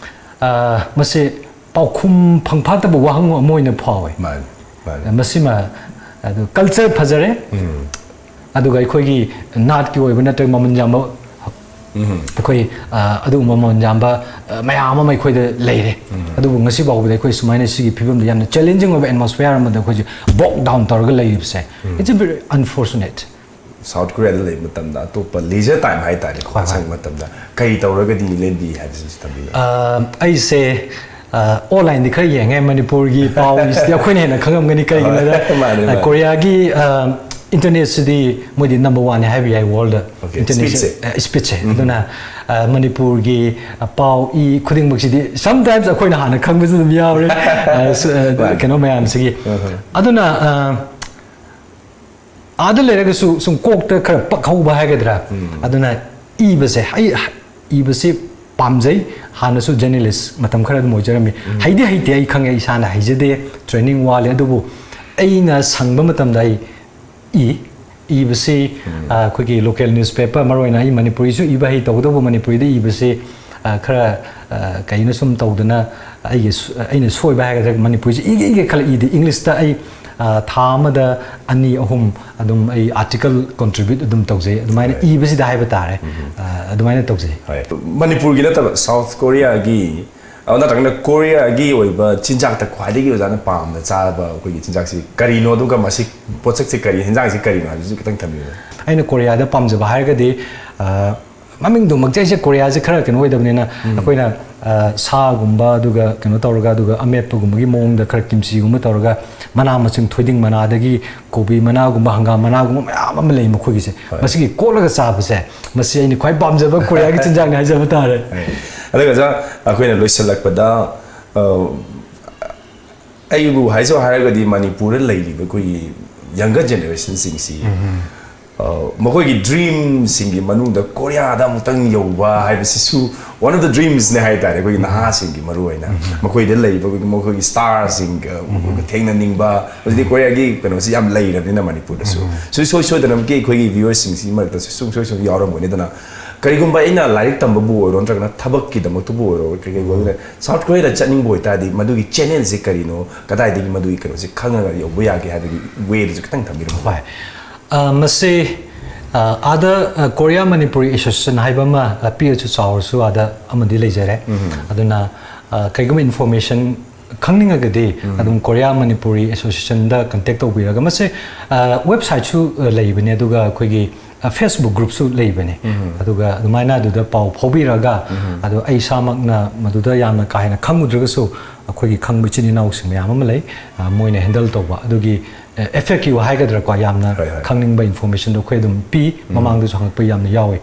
ꯑ, ꯃꯁꯤ ꯄꯥꯎꯈꯨꯝ ꯐꯪꯐꯥꯠꯇꯕ ꯋꯥꯍꯪ ꯑꯃ ꯑꯣꯏꯅ ꯐꯥꯎꯋꯦ꯫ ꯃꯥꯅꯤ, ꯃꯥꯅꯤ꯫ ꯃꯁꯤꯃ, ꯑꯗꯨ culture ꯐꯖꯔꯦ, ꯑꯗꯨꯒ ꯑꯩꯈꯣꯏꯒꯤ ꯅꯥꯠꯀꯤ ꯑꯣꯏꯕ ꯅꯠꯇ꯭ꯔꯒ ꯃꯃꯜ ꯌꯥꯝꯕ, ꯑꯩꯈꯣꯏ, ꯑ, ꯑꯗꯨꯒꯨꯝꯕ ꯃꯃꯜ ꯌꯥꯝꯕ, ꯑ, ꯃꯌꯥꯝ ꯑꯃ ꯑꯩꯈꯣꯏꯗ ꯂꯩꯔꯦ꯫ ꯑꯗꯨꯕꯨ ꯉꯁꯤ ꯐꯥꯎꯕꯗ ꯑꯩꯈꯣꯏ ꯁꯨꯃꯥꯏꯅ ꯁꯤꯒꯤ ꯐꯤꯕꯝꯗ ꯌꯥꯝꯅ challenging ꯑꯣꯏꯕ atmosphere ꯑꯃꯗ ꯑꯩꯈꯣꯏꯁꯦ bog down ꯇꯧꯔꯒ ꯂꯩꯔꯤꯕꯁꯦ, it's a very unfortunate꯫ South ꯀꯣꯔꯤꯌꯥꯗ ꯂꯩꯕ ꯃꯇꯝꯗ ꯑꯇꯣꯞꯄ ꯂꯤꯖꯔ ꯇꯥꯏꯝ ꯍꯥꯏꯇꯥꯔꯦꯀꯣ, ꯍꯣꯏ, ꯍꯣꯏ꯫ ꯑꯁꯪꯕ ꯃꯇꯝꯗ ꯀꯔꯤ ꯇꯧꯔꯒꯗꯤ ꯂꯦꯟꯕꯤ ꯍꯥꯏꯕꯁꯤꯁꯨ ꯊꯝꯕꯤꯌꯨ꯫ ꯑ, ꯑꯩꯁꯦ ꯑꯣꯟꯂꯥꯏꯟꯗꯤ ꯈꯔ ꯌꯦꯡꯉꯦ, ꯃꯅꯤꯄꯨꯔꯒꯤ ꯄꯥꯎꯁꯤꯗꯤ ꯑꯩꯈꯣꯏꯅ ꯍꯦꯟꯅ ꯈꯪꯉꯝꯒꯅꯤ꯫ ꯀꯩꯒꯤꯅꯣꯗ ꯃꯥꯅꯦ, ꯃꯥꯅꯦ꯫ ꯀꯣꯔꯤꯌꯥꯒꯤ ꯏꯟꯇꯔꯅꯦꯠꯁꯤꯗꯤ ꯃꯣꯏꯗꯤ ꯅꯝꯕꯔ ꯋꯥꯟꯅꯦ ꯍꯥꯏꯕ ꯌꯥꯏ ꯋꯥꯔꯜꯗ꯫ Okay, speedꯁꯦ꯫ ꯏꯁꯄꯤꯠꯁꯦ꯫ ꯑꯗꯨꯅ ꯑ, ꯃꯅꯤꯄꯨꯔꯒꯤ ꯑ, ꯄꯥꯎ ꯏ ꯈꯨꯗꯤꯡꯃꯛꯁꯤꯗꯤ sometimes ꯑꯩꯈꯣꯏꯅ ꯍꯥꯟꯅ ꯈꯪꯕꯁꯨ ꯑꯗꯨꯝ ꯌꯥꯎꯔꯦ꯫ ꯑ, ꯁ-, ꯑ, ꯃꯥꯅꯦ꯫ ꯀꯩꯅꯣ ꯃꯌꯥꯝꯁꯤꯒꯤ꯫ ꯑꯗꯨꯅ ꯑ, ꯑꯥꯗ ꯂꯩꯔꯒꯁꯨ ꯁꯨꯝ ꯀꯣꯛꯇ ꯈꯔ ꯄꯛꯍꯧꯕ ꯍꯥꯏꯒꯗ꯭ꯔꯥ, ꯑꯗꯨꯅ ꯏꯕꯁꯦ, ꯑꯩ ꯏꯕꯁꯤ ꯄꯥꯝꯖꯩ꯫ ꯍꯥꯟꯅꯁꯨ ꯖꯔꯅꯦꯂꯤꯁ ꯃꯇꯝ ꯈꯔ ꯑꯗꯨꯝ ꯑꯣꯏꯖꯔꯝꯃꯤ꯫ ꯍꯩꯗꯤ ꯍꯩꯇꯦ, ꯑꯩ ꯈꯪꯉꯦ, ꯏꯁꯥꯅ ꯍꯩꯖꯗꯦ, ꯇ꯭ꯔꯦꯅꯤꯡ ꯋꯥꯠꯂꯦ꯫ ꯑꯗꯨꯕꯨ ꯑꯩꯅ ꯁꯪꯕ ꯃꯇꯝꯗ ꯑꯩ ꯏ꯫ ꯏꯕꯁꯤ ꯑ, ꯑꯩꯈꯣꯏꯒꯤ ꯂꯣꯀꯦꯜ ꯅ꯭ꯌꯨꯁꯄꯦꯄꯔ, ꯃꯔꯨꯑꯣꯏꯅ ꯑꯩ ꯃꯅꯤꯄꯨꯔꯤꯁꯨ ꯏꯕ ꯍꯩ, ꯇꯧꯕꯇꯕꯨ ꯃꯅꯤꯄꯨꯔꯤꯗ ꯏꯕꯁꯤ ꯑ, ꯈꯔ ꯑ, ꯀꯩꯅꯣ ꯁꯨꯝ ꯇꯧꯗꯅ ꯑꯩꯒꯤ ꯁ-, ꯑꯩꯅ ꯁꯣꯏꯕ ꯍꯥꯏꯒꯗ꯭ꯔꯥ, ꯃꯅꯤꯄꯨꯔꯤꯁꯦ ꯏꯒꯦ ꯏꯒꯦ ꯈꯜꯂ ꯏꯗꯦ꯫ ꯏꯪꯂꯤꯁꯇ ꯑꯩ ꯑ, ꯊꯥ ꯑꯃꯗ ꯑꯅꯤ ꯑꯍꯨꯝ ꯑꯗꯨꯝ ꯑꯩ ꯑꯥꯔꯇꯤꯀꯜ ꯀꯣꯟꯇ꯭ꯔꯤꯕ꯭ꯌꯨꯠ ꯑꯗꯨꯝ ꯇꯧꯖꯩ꯫ ꯑꯗꯨꯃꯥꯏꯅ ꯏꯕꯁꯤꯗ ꯍꯥꯏꯕ ꯇꯥꯔꯦ꯫ ꯑ, ꯑꯗꯨꯃꯥꯏꯅ ꯇꯧꯖꯩ꯫ ꯍꯣꯏ꯫ ꯃꯅꯤꯄꯨꯔꯒꯤ ꯅꯠꯇꯕ ꯁꯥꯎꯠ ꯀꯣꯔꯤꯌꯥꯒꯤ, ꯑ, ꯅꯠꯇ꯭ꯔꯒꯅ ꯀꯣꯔꯤꯌꯥꯒꯤ ꯑꯣꯏꯕ ꯆꯤꯟꯖꯥꯛꯇ ꯈ꯭ꯋꯥꯏꯗꯒꯤ ꯑꯣꯖꯥꯅ ꯄꯥꯝꯅ ꯆꯥꯕ ꯑꯩꯈꯣꯏꯒꯤ ꯆꯤꯟꯖꯥꯛꯁꯤ ꯀꯔꯤꯅꯣ, ꯑꯗꯨꯒ ꯃꯁꯤ ꯄꯣꯠꯁꯛꯁꯤ ꯀꯔꯤ, ꯍꯤꯟꯖꯥꯡꯁꯤ ꯀꯔꯤꯅꯣ ꯍꯥꯏꯕꯁꯤꯁꯨ ꯈꯤꯇꯪ ꯊꯝꯕꯤꯌꯨ꯫ ꯑꯩꯅ ꯀꯣꯔꯤꯌꯥꯗ ꯄꯥꯝꯖꯕ ꯍꯥꯏꯔꯒꯗꯤ ꯑ, ꯃꯃꯤꯡꯗꯨꯃꯛꯇꯤ ꯑꯩꯁꯦ ꯀꯣꯔꯤꯌꯥꯁꯦ ꯈꯔ ꯀꯩꯅꯣ ꯑꯣꯏꯗꯕꯅꯤꯅ ꯑꯩꯈꯣꯏꯅ ꯑ, ꯁꯥꯒꯨꯝꯕ ꯑꯗꯨꯒ ꯀꯩꯅꯣ ꯇꯧꯔꯒ, ꯑꯗꯨꯒ ꯑꯃꯦꯠꯄꯒꯨꯝꯕꯒꯤ ꯃꯑꯣꯡꯗ ꯈꯔ ꯀꯤꯝꯆꯤꯒꯨꯝꯕ ꯇꯧꯔꯒ, ꯃꯅꯥ ꯃꯁꯤꯡ, ꯊꯣꯏꯗꯤꯡ ꯃꯅꯥꯗꯒꯤ ꯀꯣꯕꯤ ꯃꯅꯥꯒꯨꯝꯕ, ꯍꯪꯒꯥꯝ ꯃꯅꯥꯒꯨꯝꯕ ꯃꯌꯥꯝ ꯑꯃ ꯂꯩ ꯃꯈꯣꯏꯒꯤꯁꯦ꯫ ꯃꯁꯤꯒꯤ ꯀꯣꯠꯂꯒ ꯆꯥꯕꯁꯦ, ꯃꯁꯤ ꯑꯩꯅ ꯈ꯭ꯋꯥꯏ ꯄꯥꯝꯖꯕ ꯀꯣꯔꯤꯌꯥꯒꯤ ꯆꯤꯟꯖꯥꯛꯅꯤ ꯍꯥꯏꯖꯕ ꯇꯥꯔꯦ꯫ ꯑꯗꯨꯒ ꯑꯣꯖꯥ, ꯑꯩꯈꯣꯏꯅ ꯂꯣꯏꯁꯤꯜꯂꯛꯄꯗ, ꯑ, ꯑꯩꯕꯨ ꯍꯥꯏꯖꯧ ꯍꯥꯏꯔꯒꯗꯤ ꯃꯅꯤꯄꯨꯔꯗ ꯂꯩꯔꯤꯕ ꯑꯩꯈꯣꯏꯒꯤ ꯌꯪꯒꯔ ꯖꯦꯅꯦꯔꯦꯁꯟꯁꯤꯡꯁꯤ, ꯑ, ꯃꯈꯣꯏꯒꯤ ꯗ꯭ꯔꯤꯝꯁꯤꯡꯒꯤ ꯃꯅꯨꯡꯗ ꯀꯣꯔꯤꯌꯥꯗ ꯑꯃꯨꯛꯇꯪ ꯌꯧꯕ ꯍꯥꯏꯕꯁꯤꯁꯨ one of the dreamsꯅꯦ ꯍꯥꯏꯇꯥꯔꯦ, ꯑꯩꯈꯣꯏꯒꯤ ꯅꯍꯥꯁꯤꯡꯒꯤ ꯃꯔꯨꯑꯣꯏꯅ꯫ ꯃꯈꯣꯏꯗ ꯂꯩꯕ ꯑꯩꯈꯣꯏꯒꯤ, ꯃꯈꯣꯏꯒꯤ ꯁ꯭ꯇꯥꯔꯁꯤꯡꯒ ꯊꯦꯡꯅꯅꯤꯡꯕ, ꯍꯧꯖꯤꯛꯇꯤ ꯀꯣꯔꯤꯌꯥꯒꯤ ꯀꯩꯅꯣꯁꯤ ꯌꯥꯝ ꯂꯩꯔꯕꯅꯤꯅ ꯃꯅꯤꯄꯨꯔꯗꯁꯨ꯫ ꯁꯨꯡꯁꯣꯏ ꯁꯣꯏꯗꯅꯃꯛꯀꯤ ꯑꯩꯈꯣꯏꯒꯤ ꯚ꯭ꯌꯨꯋꯔꯁꯤꯡꯁꯤ ꯃꯔꯛꯇꯁꯨ ꯁꯨꯡꯁꯣꯏ ꯁꯣꯏ ꯌꯥꯎꯔꯝꯒꯅꯤ꯫ ꯑꯗꯨꯅ ꯀꯔꯤꯒꯨꯝꯕ ꯑꯩꯅ ꯂꯥꯏꯔꯤꯛ ꯇꯝꯕꯕꯨ ꯑꯣꯏꯔꯣ, ꯅꯠꯇ꯭ꯔꯒꯅ ꯊꯕꯛꯀꯤꯗꯃꯛꯇꯕꯨ ꯑꯣꯏꯔꯣ, ꯀꯩ ꯀꯩ ꯑꯣꯏꯒꯦꯔꯥ, ꯁꯥꯎꯠ ꯀꯣꯔꯤꯌꯥꯗ ꯆꯠꯅꯤꯡꯕ ꯑꯣꯏꯇꯥꯔꯗꯤ ꯃꯗꯨꯒꯤ ꯆꯦꯅꯦꯜꯁꯦ ꯀꯔꯤꯅꯣ, ꯀꯗꯥꯏꯗꯒꯤ ꯃꯗꯨꯒꯤ ꯀꯩꯅꯣꯁꯦ ꯈꯪꯉꯒ ꯌꯧꯕ ꯌꯥꯒꯦ ꯍꯥꯏꯕꯒꯤ ꯋꯦꯗꯨꯁꯨ ꯈꯤꯇꯪ ꯊꯝꯕꯤꯔꯝꯃꯨ꯫ ꯍꯣꯏ꯫ ꯑ, ꯃꯁꯤ, ꯑ, ꯑꯥꯗ, ꯑ, ꯀꯣꯔꯤꯌꯥ ꯃꯅꯤꯄꯨꯔꯤ ꯑꯦꯁꯣꯁꯤꯌꯦꯁꯟ ꯍꯥꯏꯕ ꯑꯃ, ꯑ, ꯄꯤꯛꯑꯁꯨ ꯆꯥꯎꯔꯁꯨ ꯑꯥꯗ ꯑꯃꯗꯤ ꯂꯩꯖꯔꯦ꯫ ꯑꯗꯨꯅ, ꯑ, ꯀꯩꯒꯨꯝꯕ ꯏꯟꯐꯣꯔꯃꯦꯁꯟ ꯈꯪꯅꯤꯡꯉꯒꯗꯤ ꯑꯗꯨꯝ ꯀꯣꯔꯤꯌꯥ ꯃꯅꯤꯄꯨꯔꯤ ꯑꯦꯁꯣꯁꯤꯌꯦꯁꯟꯗ ꯀꯟꯇꯦꯛ ꯇꯧꯕꯤꯔꯒ, ꯃꯁꯦ ꯋꯦꯕꯁꯥꯏꯠꯁꯨ ꯂꯩꯕꯅꯦ, ꯑꯗꯨꯒ ꯑꯩꯈꯣꯏꯒꯤ ꯐꯦꯁꯕꯨꯛ ꯒ꯭ꯔꯨꯞꯁꯨ ꯂꯩꯕꯅꯦ꯫ ꯑꯗꯨꯒ ꯑꯗꯨꯃꯥꯏꯅ ꯑꯗꯨꯗ ꯄꯥꯎ ꯐꯥꯎꯕꯤꯔꯒ, ꯑꯗꯣ ꯑꯩ ꯏꯁꯥꯃꯛꯅ ꯃꯗꯨꯗ ꯌꯥꯝꯅ ꯀꯥ ꯍꯦꯟꯅ ꯈꯪꯉꯨꯗ꯭ꯔꯒꯁꯨ, ꯑꯩꯈꯣꯏꯒꯤ ꯈꯪꯕ ꯏꯆꯤꯟ ꯏꯅꯥꯎꯁꯤꯡ ꯃꯌꯥꯝ ꯑꯃ ꯂꯩ, ꯑ, ꯃꯣꯏꯅ ꯍꯦꯟꯗꯜ ꯇꯧꯕ ꯑꯗꯨꯒꯤ ꯑꯦꯐ ꯑꯦ ꯀ꯭ꯌꯨ ꯍꯥꯏꯒꯗ꯭ꯔꯥꯀꯣ, ꯌꯥꯝꯅ ꯍꯣꯏ, ꯍꯣꯏ꯫ ꯈꯪꯅꯤꯡꯕ ꯏꯟꯐꯣꯔꯃꯦꯁꯟꯗꯣ ꯑꯩꯈꯣꯏ ꯑꯗꯨꯝ ꯄꯤ꯫ ꯃꯃꯥꯡꯗꯁꯨ ꯍꯪꯉꯛꯄ ꯌꯥꯝꯅ ꯌꯥꯎꯋꯤ꯫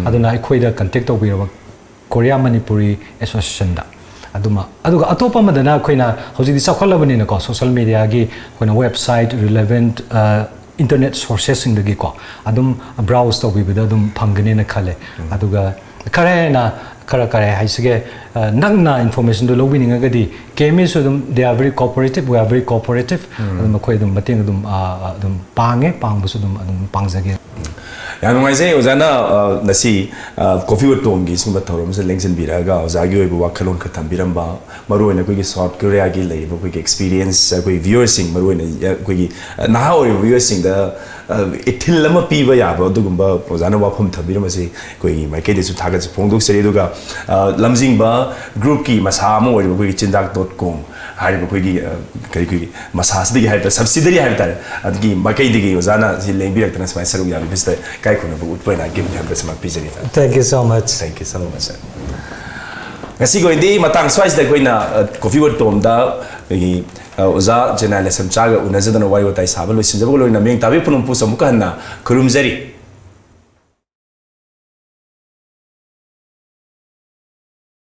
ꯑꯗꯨꯅ ꯑꯩꯈꯣꯏꯗ ꯀꯟꯇꯦꯛ ꯇꯧꯕꯤꯔꯕ ꯀꯣꯔꯤꯌꯥ ꯃꯅꯤꯄꯨꯔꯤ ꯑꯦꯁꯣꯁꯤꯌꯦꯁꯟꯗ꯫ ꯑꯗꯨꯃ, ꯑꯗꯨꯒ ꯑꯇꯣꯞꯄ ꯑꯃꯗꯅ ꯑꯩꯈꯣꯏꯅ ꯍꯧꯖꯤꯛꯇꯤ ꯆꯥꯎꯈꯠꯂꯕꯅꯤꯅꯀꯣ, ꯁꯣꯁꯦꯜ ꯃꯤꯗꯤꯌꯥꯒꯤ ꯑꯩꯈꯣꯏꯅ ꯋꯦꯕꯁꯥꯏꯠ, ꯔꯤꯂꯦꯚꯦꯟꯠ ꯏꯟꯇꯔꯅꯦꯠ ꯁꯣꯔꯁꯦꯁꯁꯤꯡꯗꯒꯤꯀꯣ ꯑꯗꯨꯝ ꯕ꯭ꯔꯥꯎꯖ ꯇꯧꯕꯤꯕꯗ ꯑꯗꯨꯝ ꯐꯪꯒꯅꯦꯅ ꯈꯜꯂꯦ꯫ ꯑꯗꯨꯒ ꯈꯔ ꯍꯦꯟꯅ, ꯈꯔ ꯀꯔꯤ ꯍꯥꯏꯁꯤꯒꯦ, ꯑ, ꯅꯛꯅ ꯏꯟꯐꯣꯔꯃꯦꯁꯟꯗꯣ ꯂꯧꯕꯤꯅꯤꯡꯉꯒꯗꯤ, ꯀꯦ ꯑꯦꯝ ꯑꯦꯁꯨ ꯑꯗꯨꯝ, they are very cooperative, we are very cooperative꯫ ꯑꯗꯨꯝ ꯑꯩꯈꯣꯏ ꯑꯗꯨꯝ ꯃꯇꯦꯡ ꯑꯗꯨꯝ, ꯑ, ꯑꯗꯨꯝ ꯄꯥꯡꯉꯦ, ꯄꯥꯡꯕꯁꯨ ꯑꯗꯨꯝ, ꯑꯗꯨꯝ ꯄꯥꯡꯖꯒꯦ꯫ ꯌꯥꯝ ꯅꯨꯡꯉꯥꯏꯖꯩ ꯑꯣꯖꯥꯅ, ꯑ, ꯉꯁꯤ, ꯑ, ꯀꯣꯐꯤ ꯋꯤꯠ ꯇꯣꯝꯒꯤ ꯁꯤꯒꯨꯝꯕ ꯊꯧꯔꯝꯁꯤꯗ ꯂꯦꯡꯁꯤꯟꯕꯤꯔꯛꯑꯒ ꯑꯣꯖꯥꯒꯤ ꯑꯣꯏꯕ ꯋꯥꯈꯜꯂꯣꯟ ꯈꯔ ꯊꯝꯕꯤꯔꯝꯕ, ꯃꯔꯨꯑꯣꯏꯅ ꯑꯩꯈꯣꯏꯒꯤ ꯁꯥꯎꯠ ꯀꯣꯔꯤꯌꯥꯒꯤ ꯂꯩꯔꯤꯕ ꯑꯩꯈꯣꯏꯒꯤ ꯑꯦꯛꯁꯄꯤꯔꯤꯌꯦꯟꯁ, ꯑꯩꯈꯣꯏ ꯚ꯭ꯌꯨꯋꯔꯁꯤꯡ, ꯃꯔꯨꯑꯣꯏꯅ ꯑꯩꯈꯣꯏꯒꯤ, ꯑ, ꯅꯍꯥ ꯑꯣꯏꯔꯤꯕ ꯚ꯭ꯌꯨꯋꯔꯁꯤꯡꯗ, ꯑ, ꯏꯊꯤꯜ ꯑꯃ ꯄꯤꯕ ꯌꯥꯕ ꯑꯗꯨꯒꯨꯝꯕ ꯑꯣꯖꯥꯅ ꯋꯥꯐꯝ ꯊꯝꯕꯤꯔꯝꯕꯁꯤ ꯑꯩꯈꯣꯏꯒꯤ ꯃꯥꯏꯀꯩꯗꯁꯨ ꯊꯥꯒꯠꯆꯕ ꯐꯣꯡꯗꯣꯛꯆꯔꯤ꯫ ꯑꯗꯨꯒ, ꯑ, ꯂꯝꯖꯤꯡꯕ ꯒ꯭ꯔꯨꯞꯀꯤ ꯃꯁꯥ ꯑꯃ ꯑꯣꯏꯔꯤꯕ ꯑꯩꯈꯣꯏꯒꯤ ꯆꯤꯟꯖꯥꯛ ꯗꯣꯠ ꯀꯣꯝ ꯍꯥꯏꯔꯤꯕ ꯑꯩꯈꯣꯏꯒꯤ, ꯑ, ꯀꯔꯤ, ꯑꯩꯈꯣꯏꯒꯤ ꯃꯁꯥꯁꯤꯗꯒꯤ ꯍꯥꯏꯕ ꯇꯥꯔꯦ, ꯁꯕꯁꯤꯗꯔꯤ ꯍꯥꯏꯕ ꯇꯥꯔꯦ, ꯑꯗꯨꯒꯤ ꯃꯥꯏꯀꯩꯗꯒꯤ ꯑꯣꯖꯥꯅ ꯁꯤ ꯂꯦꯡꯕꯤꯔꯛꯇꯅ ꯁꯨꯃꯥꯏꯅ ꯁꯔꯨꯛ ꯌꯥꯕꯤꯕꯁꯤꯗ ꯏꯀꯥꯏ ꯈꯨꯝꯅꯕ ꯎꯠꯄ ꯑꯣꯏꯅ ꯒꯤꯐ ꯍꯦꯝꯄꯔ ꯑꯃ ꯄꯤꯖꯔꯤ꯫ Thank you so much. Thank you so much, sir. ꯉꯁꯤꯒꯤ ꯑꯣꯏꯅꯗꯤ ꯃꯇꯥꯡ ꯁ꯭ꯋꯥꯏꯁꯤꯗ ꯑꯩꯈꯣꯏꯅ, ꯑ, ꯀꯣꯐꯤ ꯋꯤꯠ ꯇꯣꯝꯗ ꯑꯩꯈꯣꯏꯒꯤ, ꯑ, ꯑꯣꯖꯥ ꯖꯦꯅꯥꯏ ꯂꯦꯁꯝꯆꯥꯒ ꯎꯅꯖꯗꯅ ꯋꯥꯔꯤ ꯋꯥꯇꯥꯏ ꯁꯥꯕ ꯂꯣꯏꯁꯤꯟꯖꯕꯒ ꯂꯣꯏꯅꯅ ꯃꯤꯌꯦꯡ ꯇꯥꯕꯤ ꯄꯨꯝꯅꯃꯛꯄꯨꯁꯨ ꯑꯃꯨꯛꯀ ꯍꯟꯅ ꯈꯨꯔꯨꯝꯖꯔꯤ꯫